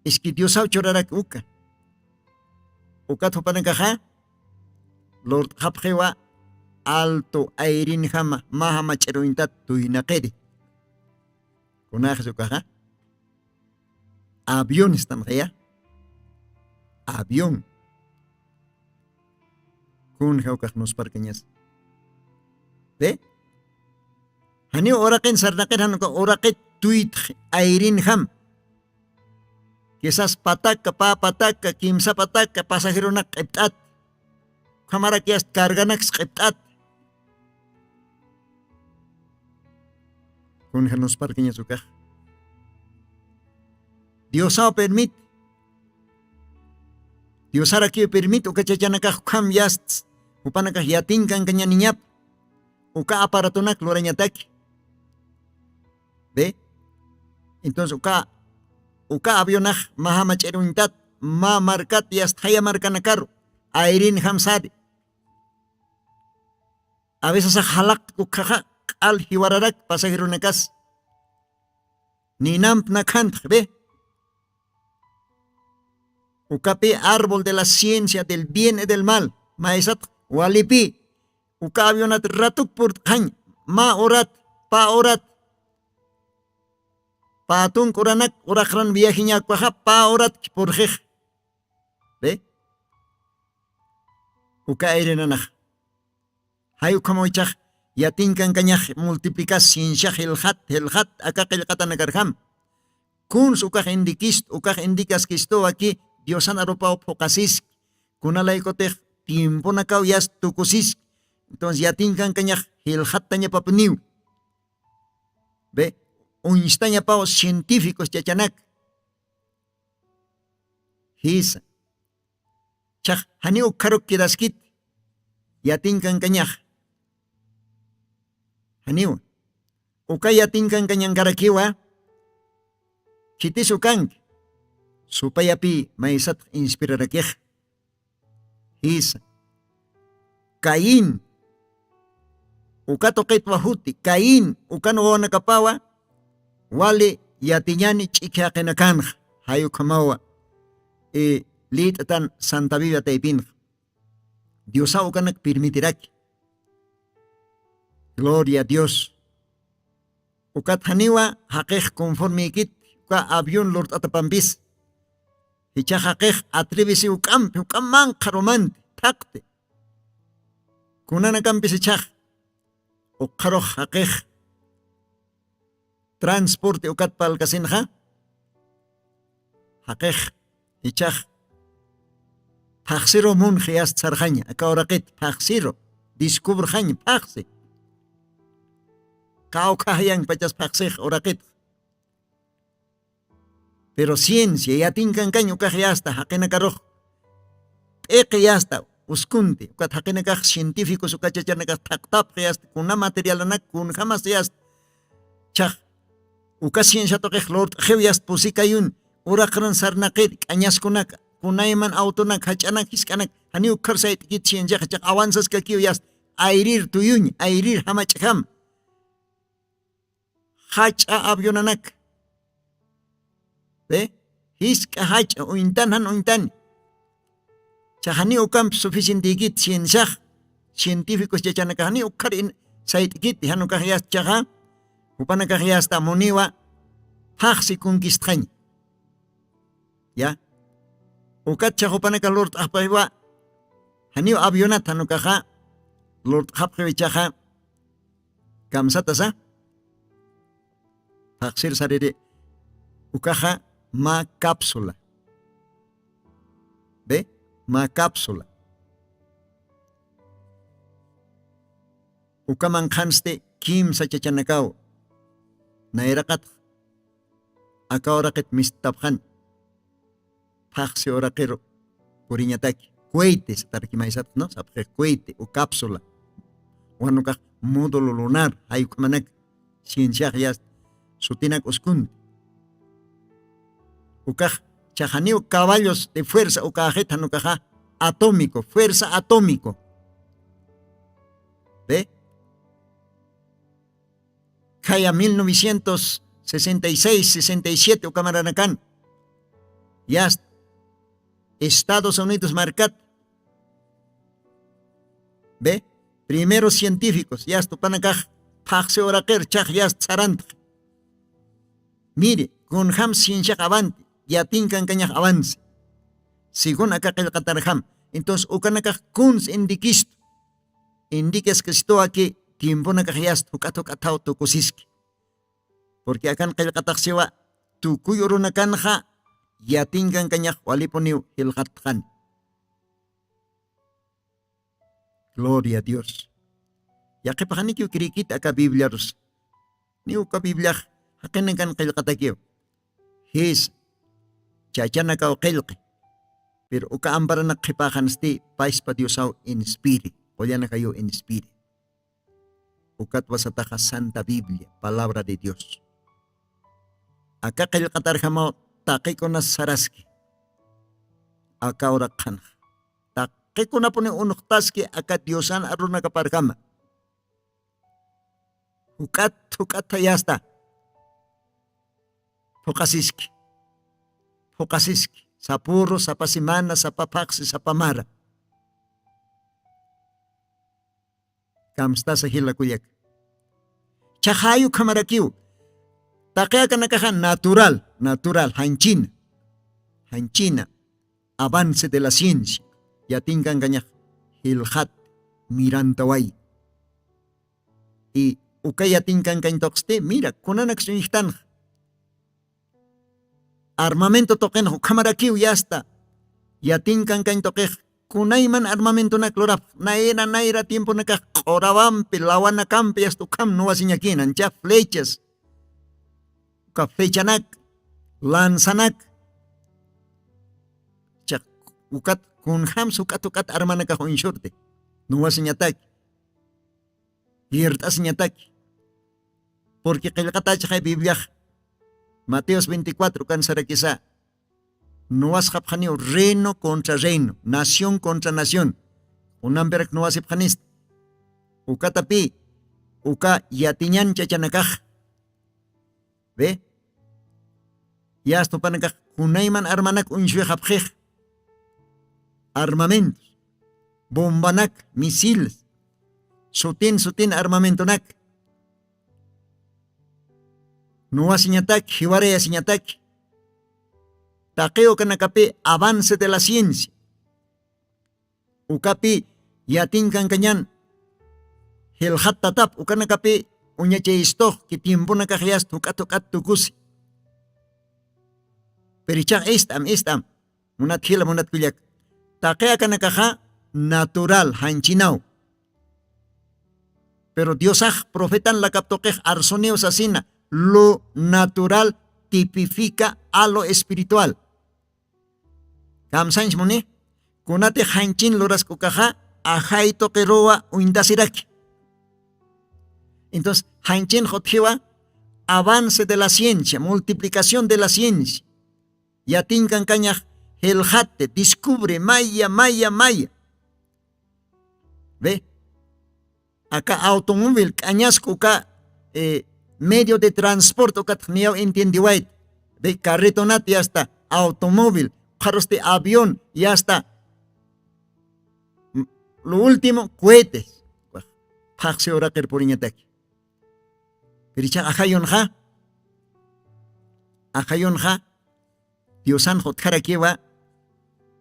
Iski diosaw churarak uka ukat jupanakaxa lurt'xapxiwa alto ayrinjama mä jamach'iruñtat tuynaqiri. Kunaxsi ukaxa avión istanxaya avión. Kunja ukax nusparkañas? Be, janiw uraqin sarnaqir januka uraqit tuytxi ayrinjam. Kisas pataka pä pataka kimsa pataka pasajeronak q'ipt'at. Ukhamarak yast carganaks q'ipt'at. Kunja nusparkañas ukax? Diosaw permit diosarakiw permit uka chachanakax ukham yast jupanakax yatinkankañaniñap uka aparatunak lurañataki. Be, entonces uka uka avionax mä jamach'iruñtat mä markat yast jaya markanakaru ayrinjam sari. Aveces jalaqtku khaxa q'al jiwararak pasajeronakas ninamp nakhantx be. Ukapi árbol de la ciencia del bien y del mal maysat walipi uka avionat ratuk purt'xañ mä urat pä urat pä tunk uranak uraqran viajiñakwaxa pä urat kipurxix. Be, uka ayrinanax jay ukhamaw ichax yatinkankañax multiplikas cienciax jilxat jilxat aka qillqatanakarjam. Kuns ukax indikist ukax indikaskistuwa ki diosan arupaw phuqasiski kunalaykutix tiemponakaw yast tukusiski. Entonces yatinkankañax jilxattañapapuniw be uñstañapaw cientificos chachanak. Jisa, chax janiw ukkharuk quedaskit yatinkankañax? Janiwa uka yatinkankañankarakiwa khitis ukanki supayapï maysatx inspirarakix. Jisa, caín uka tuqitwa juti caín ukan wawanakapawa wali yatiñani ch'ikhi jaqinakanxa jay ukhamawa. Lït'tan santa biblia taypinxa. Diosaw ukanak pirmitiraki. Gloria a dios. Ukat janiwa jaqix conformikit uka avión lurt'atapampis. Jichax jaqix atrevisi uk'ampi uk'am manqharumanti thaqti. Kunanakampis jichax ukxarux jaqix transporte ukat palkasinxa. Jaqix jichax phaxsiru munxi yasta sarxaña aka uraqit phaxsiru. Discubrxaña phaxsi. Qawkhaxyank pachas phaxsix uraqitxa. Pero ciencia yatinkankañ ukax yasta jaqinakarux p'iqi yasta uskunti ukat jaqinakax cientificos ukachachanakax thaqtapxi yasta kuna materialanak kunjamas yasta. Chax uka ciencia tuqix lurt'xiw yasta pusikayun uraqran sarnaqir k'añaskunaka kunayman awtunak jach'anak jisk'anak janiw ukhar sayt'kit cienciaxa chax awansaskakiw yasta. Ayrir tuyuñ ayrir jamach'jam jach'a avionanak. Jisk'a jach'a uñtan jan uñtani. Chaxani ukampi suficientekit cienciax cientificos chachanakaxani ukhar sayt'kit jan ukaxyasta chaxa jupanakaxyasta muniwa phaxsi conquistxaña. Ya ukat chax jupanakax lurt'xapxiwa janiw avionat jan ukaxa lurt'xapxiw ichaxa. Kamsatasa phaxsir sariri ukaxa mä cápsula. Be mä cápsula ukaman qhansti kimsa chachanakaw nayraqatx aka uraqit mistapxan. Phaxsi uraqiru puriñataki cuete satarkimaysatxna sapxix cuete u cápsula wanukax módulo lunar jayukhamanak cienciax yasta sutinak uskunti. Ukax chaxaniw caballos de fuerza ukaxit janukaxa atómico fuerza atómico. Be khaya mil novecientos sesenta y seis sesenta y siete ukamaranakan yasta estados unidos markat. Be primeros científicos yasta upanakax phaxsi uraqir chax yasta sarantx. Miri kunjam cienciax avanti yatinkankañax avansi. Según aka qillqatarjam entonces ukanakax kuns indikistu indikaskistuwaki tiemponakax yasta juk'at juk'athaw tukusiski. Purqui akan qillqataxsiwa tukuy urunakanxa yatinkankañax walipuniw jilqatxan. Gloria a dios. Yaqhipaxanikiw kirikit aka bibliarus niw uka bibliax jaqinakan qillqatakiw. Jis chachanakaw qillqi. Pero uka amparanak qhipaxansti payspa diosaw inspiri qullanakayu inspiri. Ukat wasataxa santa biblia palabra de dios. Aka qillqatarjamaw taqikunas saraski aka uraqxanxa taqikunapuni unuqtaski aka diosan arunakaparjama. Juk'at juk'at thayasta phuqasiski phuqasiski sapuru sapa simana sapa phaqsi sapa mara. Kamstasa jila kullaka chaxayu khamarakiw. Taqi akanakaxa natural natural janchina janchina avance de la ciencia yatinkankañax jilxat mirantaway. Y uka yatinkankañ tuqsti mira kunanak suñjtanxa armamento tuqinxa ukhamarakiw yasta. Yatinkankañ tuqix kunayman armamentonak lurapx nayra nayra tiemponakax q'urawampi lawanakampi yasta ukham nuwasiñakinan cha flechas uka flechanak lanzanak. Chaq ukat kunjams juk'at juk'at armanakax uñsurti nuwasiñataki. Yert'asiñataki purqui qillqatachxay bibliax mateos veinticuatro ukan sarakisa nuwasxapxaniw reino contra reino nación contra nación. Unampirak nuwasipxanista ukatapi uka yatiñan chachanakax. Be yasta jupanakax kunayman armanak uñsuyxapxix. armamentos, bombanak, misiles, sutin sutin armamentonak, nuwasiñatak, jiwarayasiñatak. Taqiw kanakapi avance de la ciencia, ukapi yatinkankañan jilxat tatap ukanakapi uñachayistox ki tiemponakaxyas thuk'at thuk'at tukusi. Pirichax ist'am ist'am, munat jila munat kullak, taqi akanakaxa natural janchinaw. Pero diosax profetan lakaptuqix arsuniw sasina, lo natural tipifica a lo espiritual. Kamsanchmuni, kunati janchin lurask'ukaxa ajay tuqiruwa uñtasiraki. Entonces janchin jutjiwa avance de la ciencia, multiplicación de la ciencia. Yatinkankañax, jelxate, descubre maya maya maya. Ve, aka automóvil k'añask'uka, medio de transporte ukatxniyaw entiendiwayt. Ve, carretonat yasta, automóvil, qharusti avión yasta, lo último cohetes. Phaxsi uraqir puriñataki. Pirichax ajayunxa, ajayunxa diosan jutjarakiwa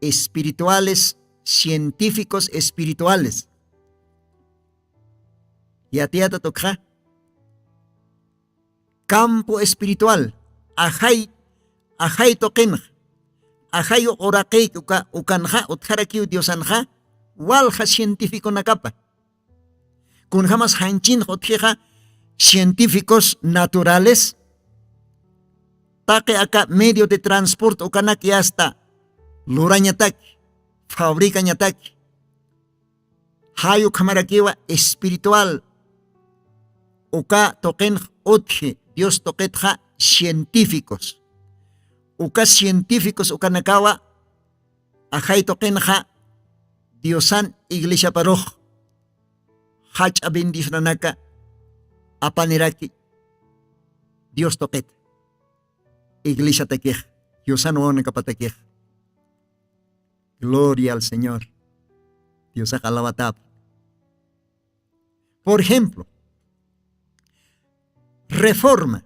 espirituales, científicos espirituales. Yatiyata tukxa, campo espiritual, ajay, ajay tuqinxa, ajay uraqiyki ukanxa utjarakiw diosanxa, walja cientificonakapa. Kunjamas janchinx utjixa, cientificos naturales, taqi aka medio de transporte ukanak yasta lurañataki, fabricañataki. Jay ukhamarakiwa espiritual, uka tuqinx utji dios tuqitxa, cientificos. Uka cientificos ukanakawa ajay tuqinxa, diosan iglesiaparux jach'a bendicionanaka apaniraki. Dios tuqita, iglesiatakix, diosan wawanakapatakix. Gloria al señor. Diosax alawatap. Por ejemplo, reforma.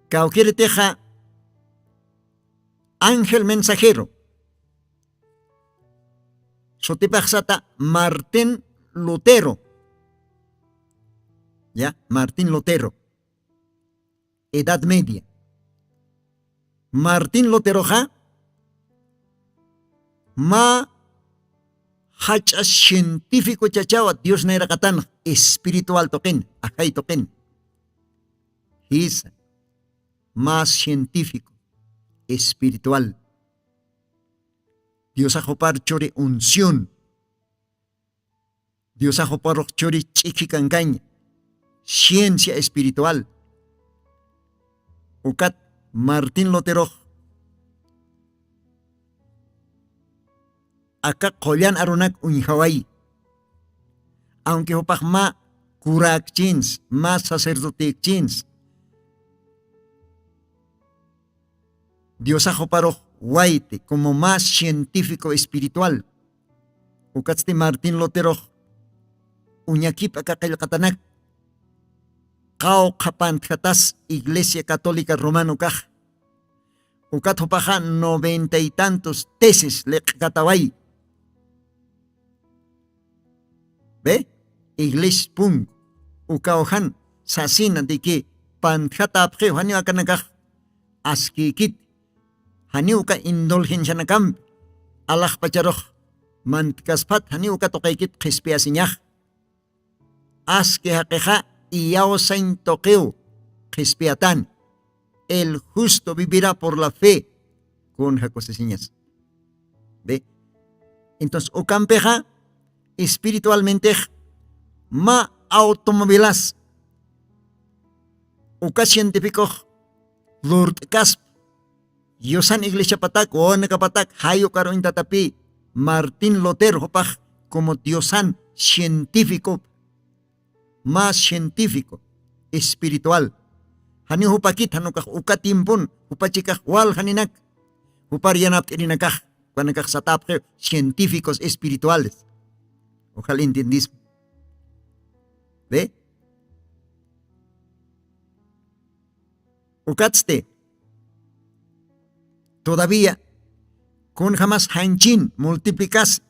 Kawkiritixa, ángel mensajero, sutipaxsata martín lutero. Ya, martín lutero, edad media. Martín luteroxa, mä jach'a cientifico chachawa dios nayraqatan, espiritual tuqin, ajay tuqin. Jisa, mä cientifico, espiritual. Diosax jupar churi unción. Diosax juparux churi ch'ikhi kankaña, ciencia espiritual. Ukat martín luterox aka qullan arunak uñjawayi. Aunque jupax mä kurakchins, mä sacerdotekchins, diosax juparux wayti como mä cientifico espiritual. Ukatsti martín luterox uñakip aka qillqatanak, qawqha pantjatas iglesia católica romanokax. Ukat jupaxa noventa y tantos tesis liq'kataway. Ve, iglesia punk, ukawjan sasina de que pantjatapxiw janiw akanakax askïkit, janiw uka indulgencianakampi alaxpacharux mantkaspat janiw uka tuqaykit qhispiyasiñax. Aski jaqixa iyawsañ tuqiw qhispiyatani. El justo vivirá por la fe. Kunja kusisiñas. Ve, entonces ukampixa espiritualmentex mä automovilas uka cientificox lurt'kaspa. Diosan iglesiapatak wawanakapatak jayukaruñtatapï martín lutero jupax como diosan cientifico, mä cientifico espiritual. Janiw jupakit janukax uka tiempon jupachikax wal janinak. Jupar yanapt'irinakax, ukanakax satapxiw científicos espirituales. Ujal entiendismi. Ve. Ukatsti todavía kunjamas janchin multiplicasi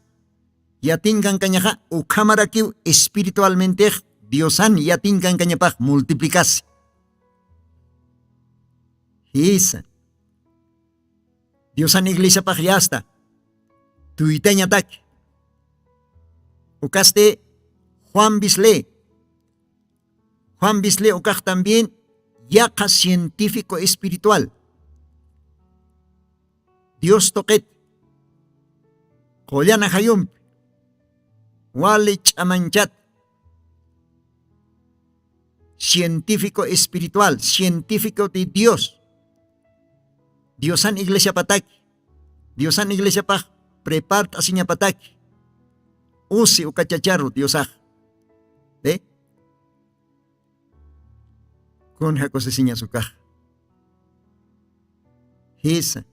yatinkankañaxa ukhamarakiw espiritualmentex diosan yatinkankañapax multiplicasi. Jisa. Diosan iglesiapax yasta tuytañataki. Ukasti juan bisli juan bisli ukax también yaqa científico espiritual. Dios tuqit qullana jayumpi wali ch'amanchat científico espiritual científico de dios. Diosan iglesiapataki diosan iglesiapax prepart'asiñapataki usi ukachacharu diosax. Ve. Kun jakusisiñas ukax jisa.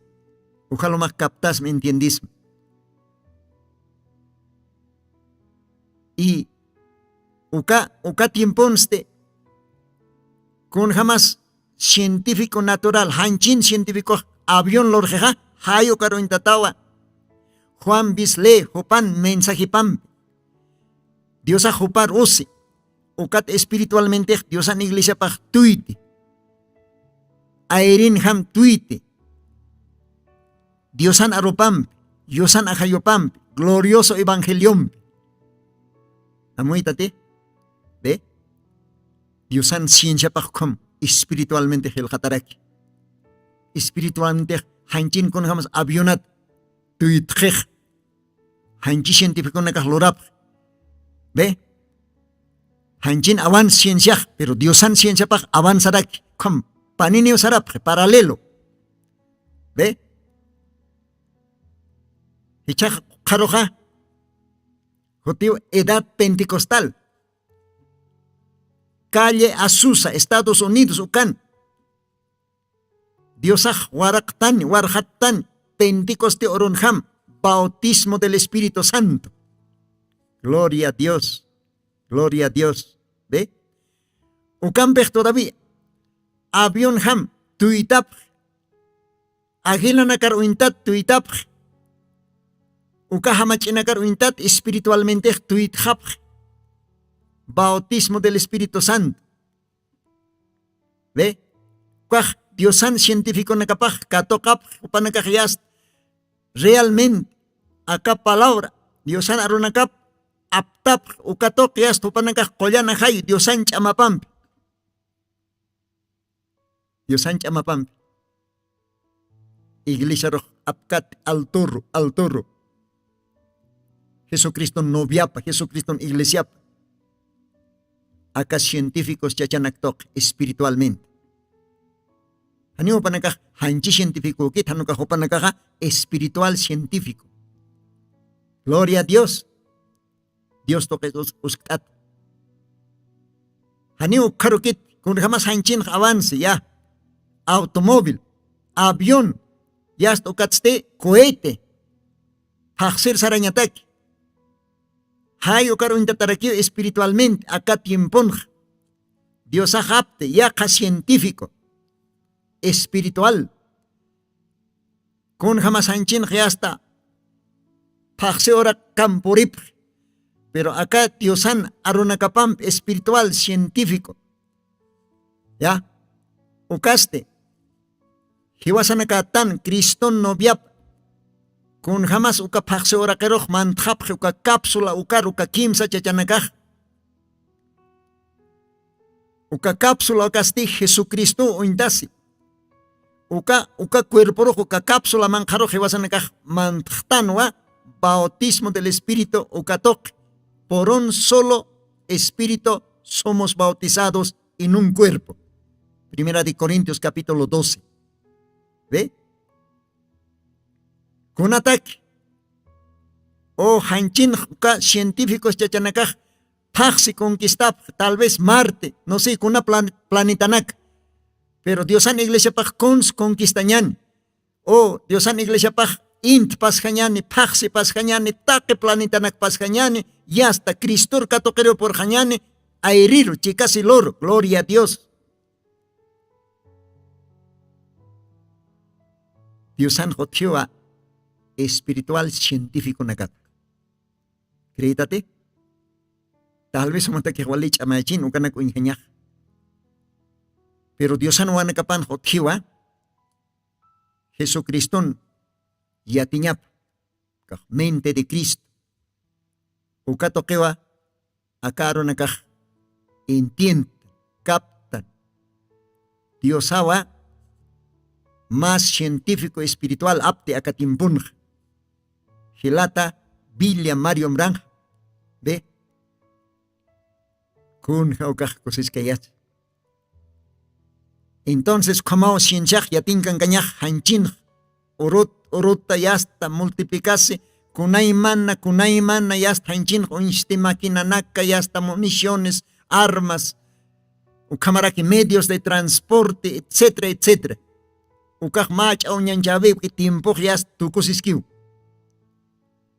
Ujalumax captasmi entiendismi. Y uka uka tiemponsti kun jamas científico natural janchin científicox avión lurxixa jay ukaruñtatawa. Juan bisli jupan mensajipampi diosax jupar usi ukat espiritualmentex diosan iglesiapax tuyti ayrinjam tuyti diosan arupampi diosan ajayupampi glorioso evangeliompi. Amuytati. Ve. Diosan cienciapax ukham espiritualmente jilqataraki espiritualmente janchin kunjamas avionat tuytxix janchi cientificonakax lurapx. Ve. Janchin avance cienciax pero diosan cienciapax avanzaraki ukham paniniw sarapxi paralelo. Ve. Jichhax qharuxa jutiw edad pentecostal calle azusa estados unidos ukan diosax waraqtani warxattani pentecoste urunjam bautismo del espíritu santo. Gloria a dios. Gloria a dios. Ve. Ukampix todavía avionjam tuytapx aguilanakar uñtat tuytapx uka jamach'inakar uñtat espiritualmentix tuytxapx bautismo del espíritu santo. Ve. Ukax diosan cientificonakapax katuqapx jupanakax yast realmente aka palabra diosan arunakap aptapx ukatuq yast jupanakax qullan ajay diosan ch'amapampi. Diosan ch'amapampi iglesiarux apkat alturu alturu jesucriston noviapa jesucriston iglesiapa aka científicos chachanak tuqi espiritualmente. Janiw jupanakax janchi cientificokit janukax jupanakaxa espiritual científico. Gloria a dios. Dios tuqis uskt'at janiw ukkharukit kunjamas janchinx avance ya automóvil avión yast ukatsti cohete phaxsir sarañataki. Jay ukar uñtatarakiw espiritualmente aka tiemponxa diosax apti yaqha científico espiritual kunjamas janchinx yasta phaxsi ura kampuripxi pero aka diosan arunakapampi espiritual científico ya ukasti jiwasanakatan criston noviap kunjamas uka phaxsi uraqirux mantxapxi uka cápsula ukar uka kimsa chachanakax uka cápsula ukasti jesucristo uñtasi uka uka cuerporux uka cápsula manqharux jiwasanakax mantxtanwa bautismo del espíritu uka tuqi por un solo espíritu somos bautizados en un cuerpo. Primera de corintios capítulo doce. Ve. Kunataki o janchinx uka científicos chachanakax phaxsi conquistapx tal vez marte no sé kuna planetanak pero diosan iglesiapax kuns conquistañan. O diosan iglesiapax int pasjañani, phaxsi pasjañani, taqi planetanak pasjañani, yasta cristor katuqiru purxañani, ayriru chikasi luru. Gloria a dios. Diosan jutjiwa espiritual cientificonakat. Creetati? Tal vez umatakix wali ch'amayachin ukanak uñjañax. Pero diosan wanakapan jutjiwa jesucriston yatiñapa, kax mente de cristo. Uka tuqiwa aka arunakax entiendan, captan. Diosawa mas cientifico espiritual apti aka timpunxa. Jilata billa mariomranxa. Be, kunja ukax kusiskayach. Entonces ukhamaw cienciax yatinkankañax janchinx urut uruta yasta multiplicasi, kunaymana kunaymana yasta janchinx uñsti maquinanaka yasta municiones, armas, ukhamaraki medios de transporte, etcétera etcétera. Ukax mach'a uñanchawiwki timpux yasta tukusiskiw.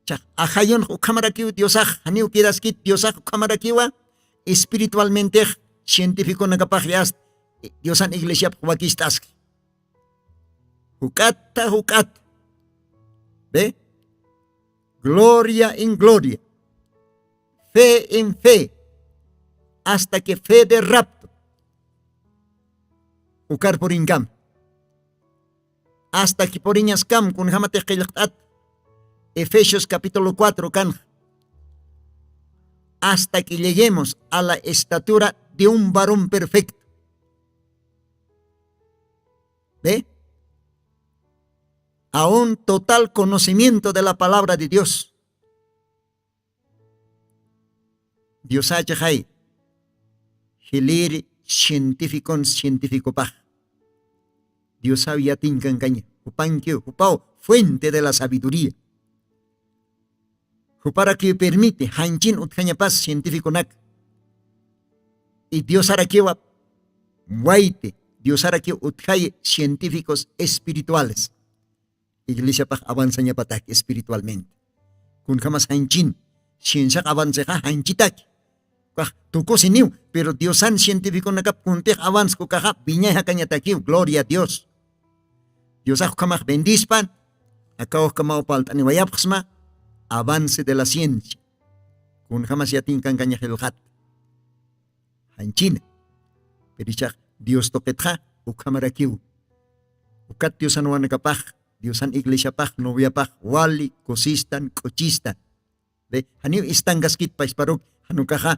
Chax ajayunx ukhamarakiw diosax janiw quedaskit diosax ukhamarakiwa. Espiritualmentex cientificonakapax yasta diosan iglesiapx wakist'aski. Juk'ata juk'ata. Ve, gloria en gloria, fe en fe, hasta que fe de rapto. Ukar purinkam hasta que puriñaskam kunjamatix qillqt'at. Efesios capítulo cuatro kan. Hasta que lleguemos a la estatura de un varón perfecto. ¿Ve? A un total conocimiento de la palabra de dios. Diosachaxay jiliri cientificon cientificopax. Diosaw yatinkankaña jupankiw jupaw fuente de la sabiduría. Juparakiw permite janchin utjañapas cientificonak. Y diosarakiwa wayti diosarakiw utjayi cientificos espirituales. Iglesiapax avanzañapataki espiritualmente. Kunjamas janchin cienciax avancexa janchitaki. Kax tukusiniw. Pero diosan cientificonakap kuntix avanzku kaxa viñay jakañatakiw gloria a dios. Diosax ukhamax bendispan. Akaw ukhamaw palt'aniwayapxsma. Avance de la ciencia. Kunjamas yatinkankañax ilxat janchina. Pero ichax dios tuqitxa ukhamarakiw. Ukat diosan wanakapax diosan iglesiapax noviapax wali kusistan k'uchistan. Janiw istankaskit paysparuk janukaxa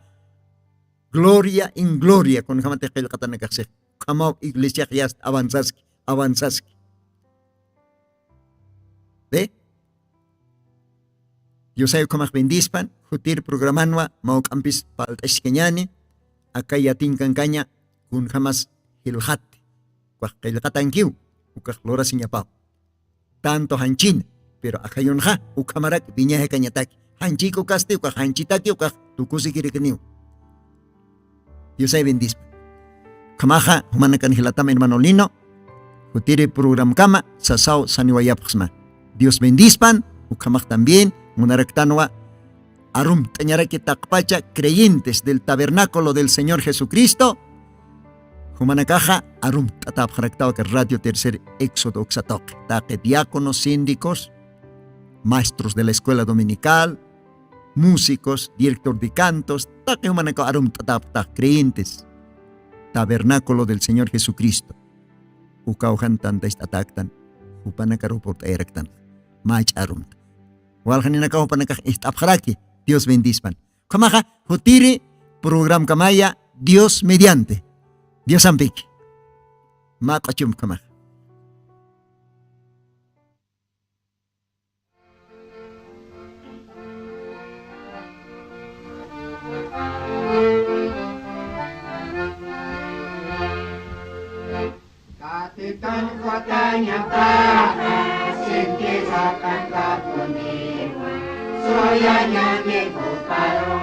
gloria en gloria kunjamatix qillqatanakaxsix. Ukhamaw iglesiax yasta avanzaski avanzaski. Ve, diosay ukhamax bendispan. Jutir programanwa mawk'ampis palt'askañani. Aka yatinkankaña kunjamas jilxati. Ukax qillqatankiw ukax lurasiñapaw. Tanto janchina. Pero ajayunxa ukhamarak viñajakañataki. Janchikukasti ukax janchitaki ukax tukusikirikniw. Diosay bendispa. Ukhamaxa jumanakan jilatama hermano lino. Jutiri programkama sasaw saniwayapxsma. Dios bendispan. Ukhamax también munaraktanwa arumt'añaraki taqpacha creyentes del tabernáculo del señor jesucristo. Jumanakaxa arumt'atapxaraktaw aka radio tercer éxodo uksatoqi taqi diáconos síndicos, maestros de la escuela dominical, músicos, director de cantos, taqi jumanakaw arumt'atapxtax creyentes tabernáculo del señor jesucristo. Ukaw jan tantacht'ataktan jupanakar upurt'ayaraktan. Mach'a arumta waljaninakaw jupanakax ist'apxaraki. Dios bendispan. Ukhamaxa jutiri programkamaya dios mediante. Diosampiki maq'achum ukhamaxa. Katitan kutañapaqa sinti sakanqapuniwa suyañani juparu.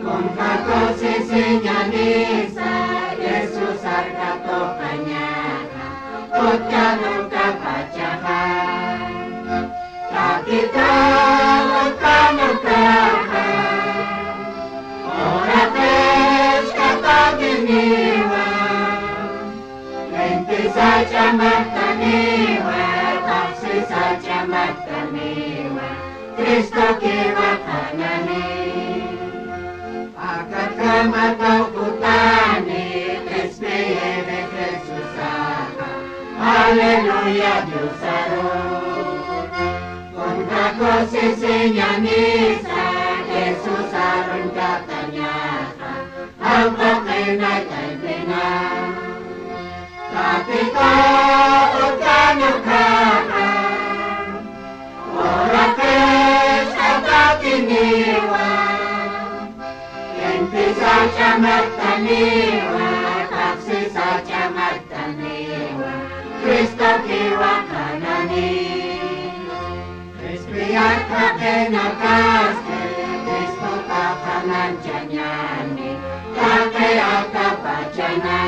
Kunka kusisiñanisa jesús arka tuqañaqa utkanukapa. Ch'amattaniwa, paqsisa ch'amattaniwa, Cristokiwa qhanani. Akatkamataw kutani, qhispiyiri Jesusaxa, aleluya Diosaru. Kunja kusisiñanisa, Jesusarun katañaxa, jawqaqinay taypina. Tatita, utkani ukkhaxa, uraqisqa tatiniwa, intisa ch'amattaniwa, paqsisa ch'amattaniwa, Cristokiwa qhanani. Qhispiyat jaqinakasti, Cristota qhananchañani, taqi atapachana.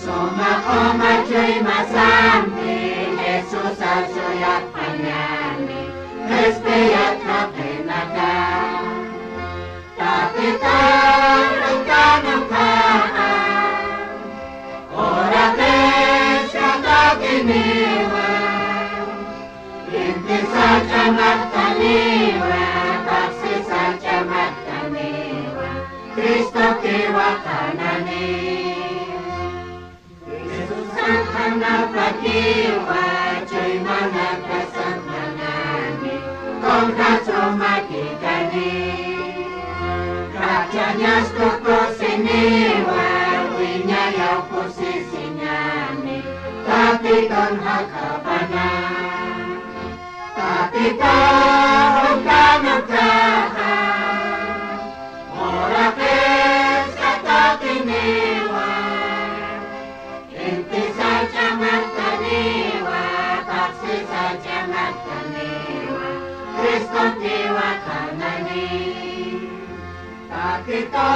Suma q'uma chuymasampi, Jesusa suyapxañani, qhispiyat jaqinaka. Tatita, utkani ukkhaxa, uraqisqa tatiniwa, intisa ch'amattaniwa, paqsisa ch'amattaniwa, Cristokiwa qhanani. Jesusan qhanapakiwa, chuymanakasan qhanani, kunja suma kikani. K'achañas tukusiniwa, wiñayaw kusisiñani, Tatitun jakapana. Tatita, utkani ukkhaxa, uraqisqa tatiniwa, intisa ch'amattaniwa, paqsisa ch'amattaniwa, Cristokiwa qhanani. Tatita,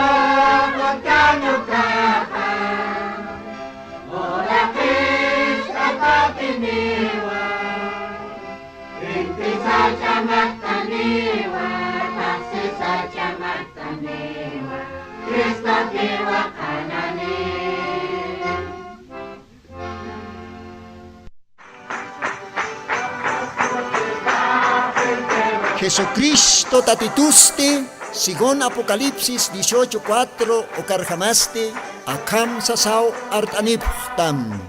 utkani ukkhaxa, uraqisqa tatiniwa, intisa ch'amattaniwa, paqsisa ch'amattaniwa, Cristokiwa qhanani. Jesucristo Tatitusti, según Apocalipsis dieciocho cuatro ukarjamasti, akham sasaw art'anipxtam.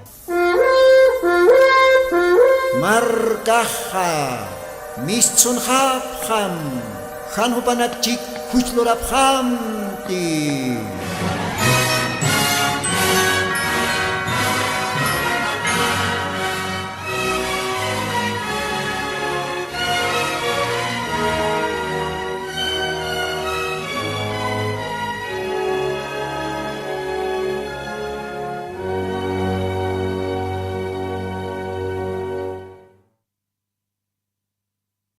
Markaxa mistsunxapxam, jan jupanakchik juch lurapxamti.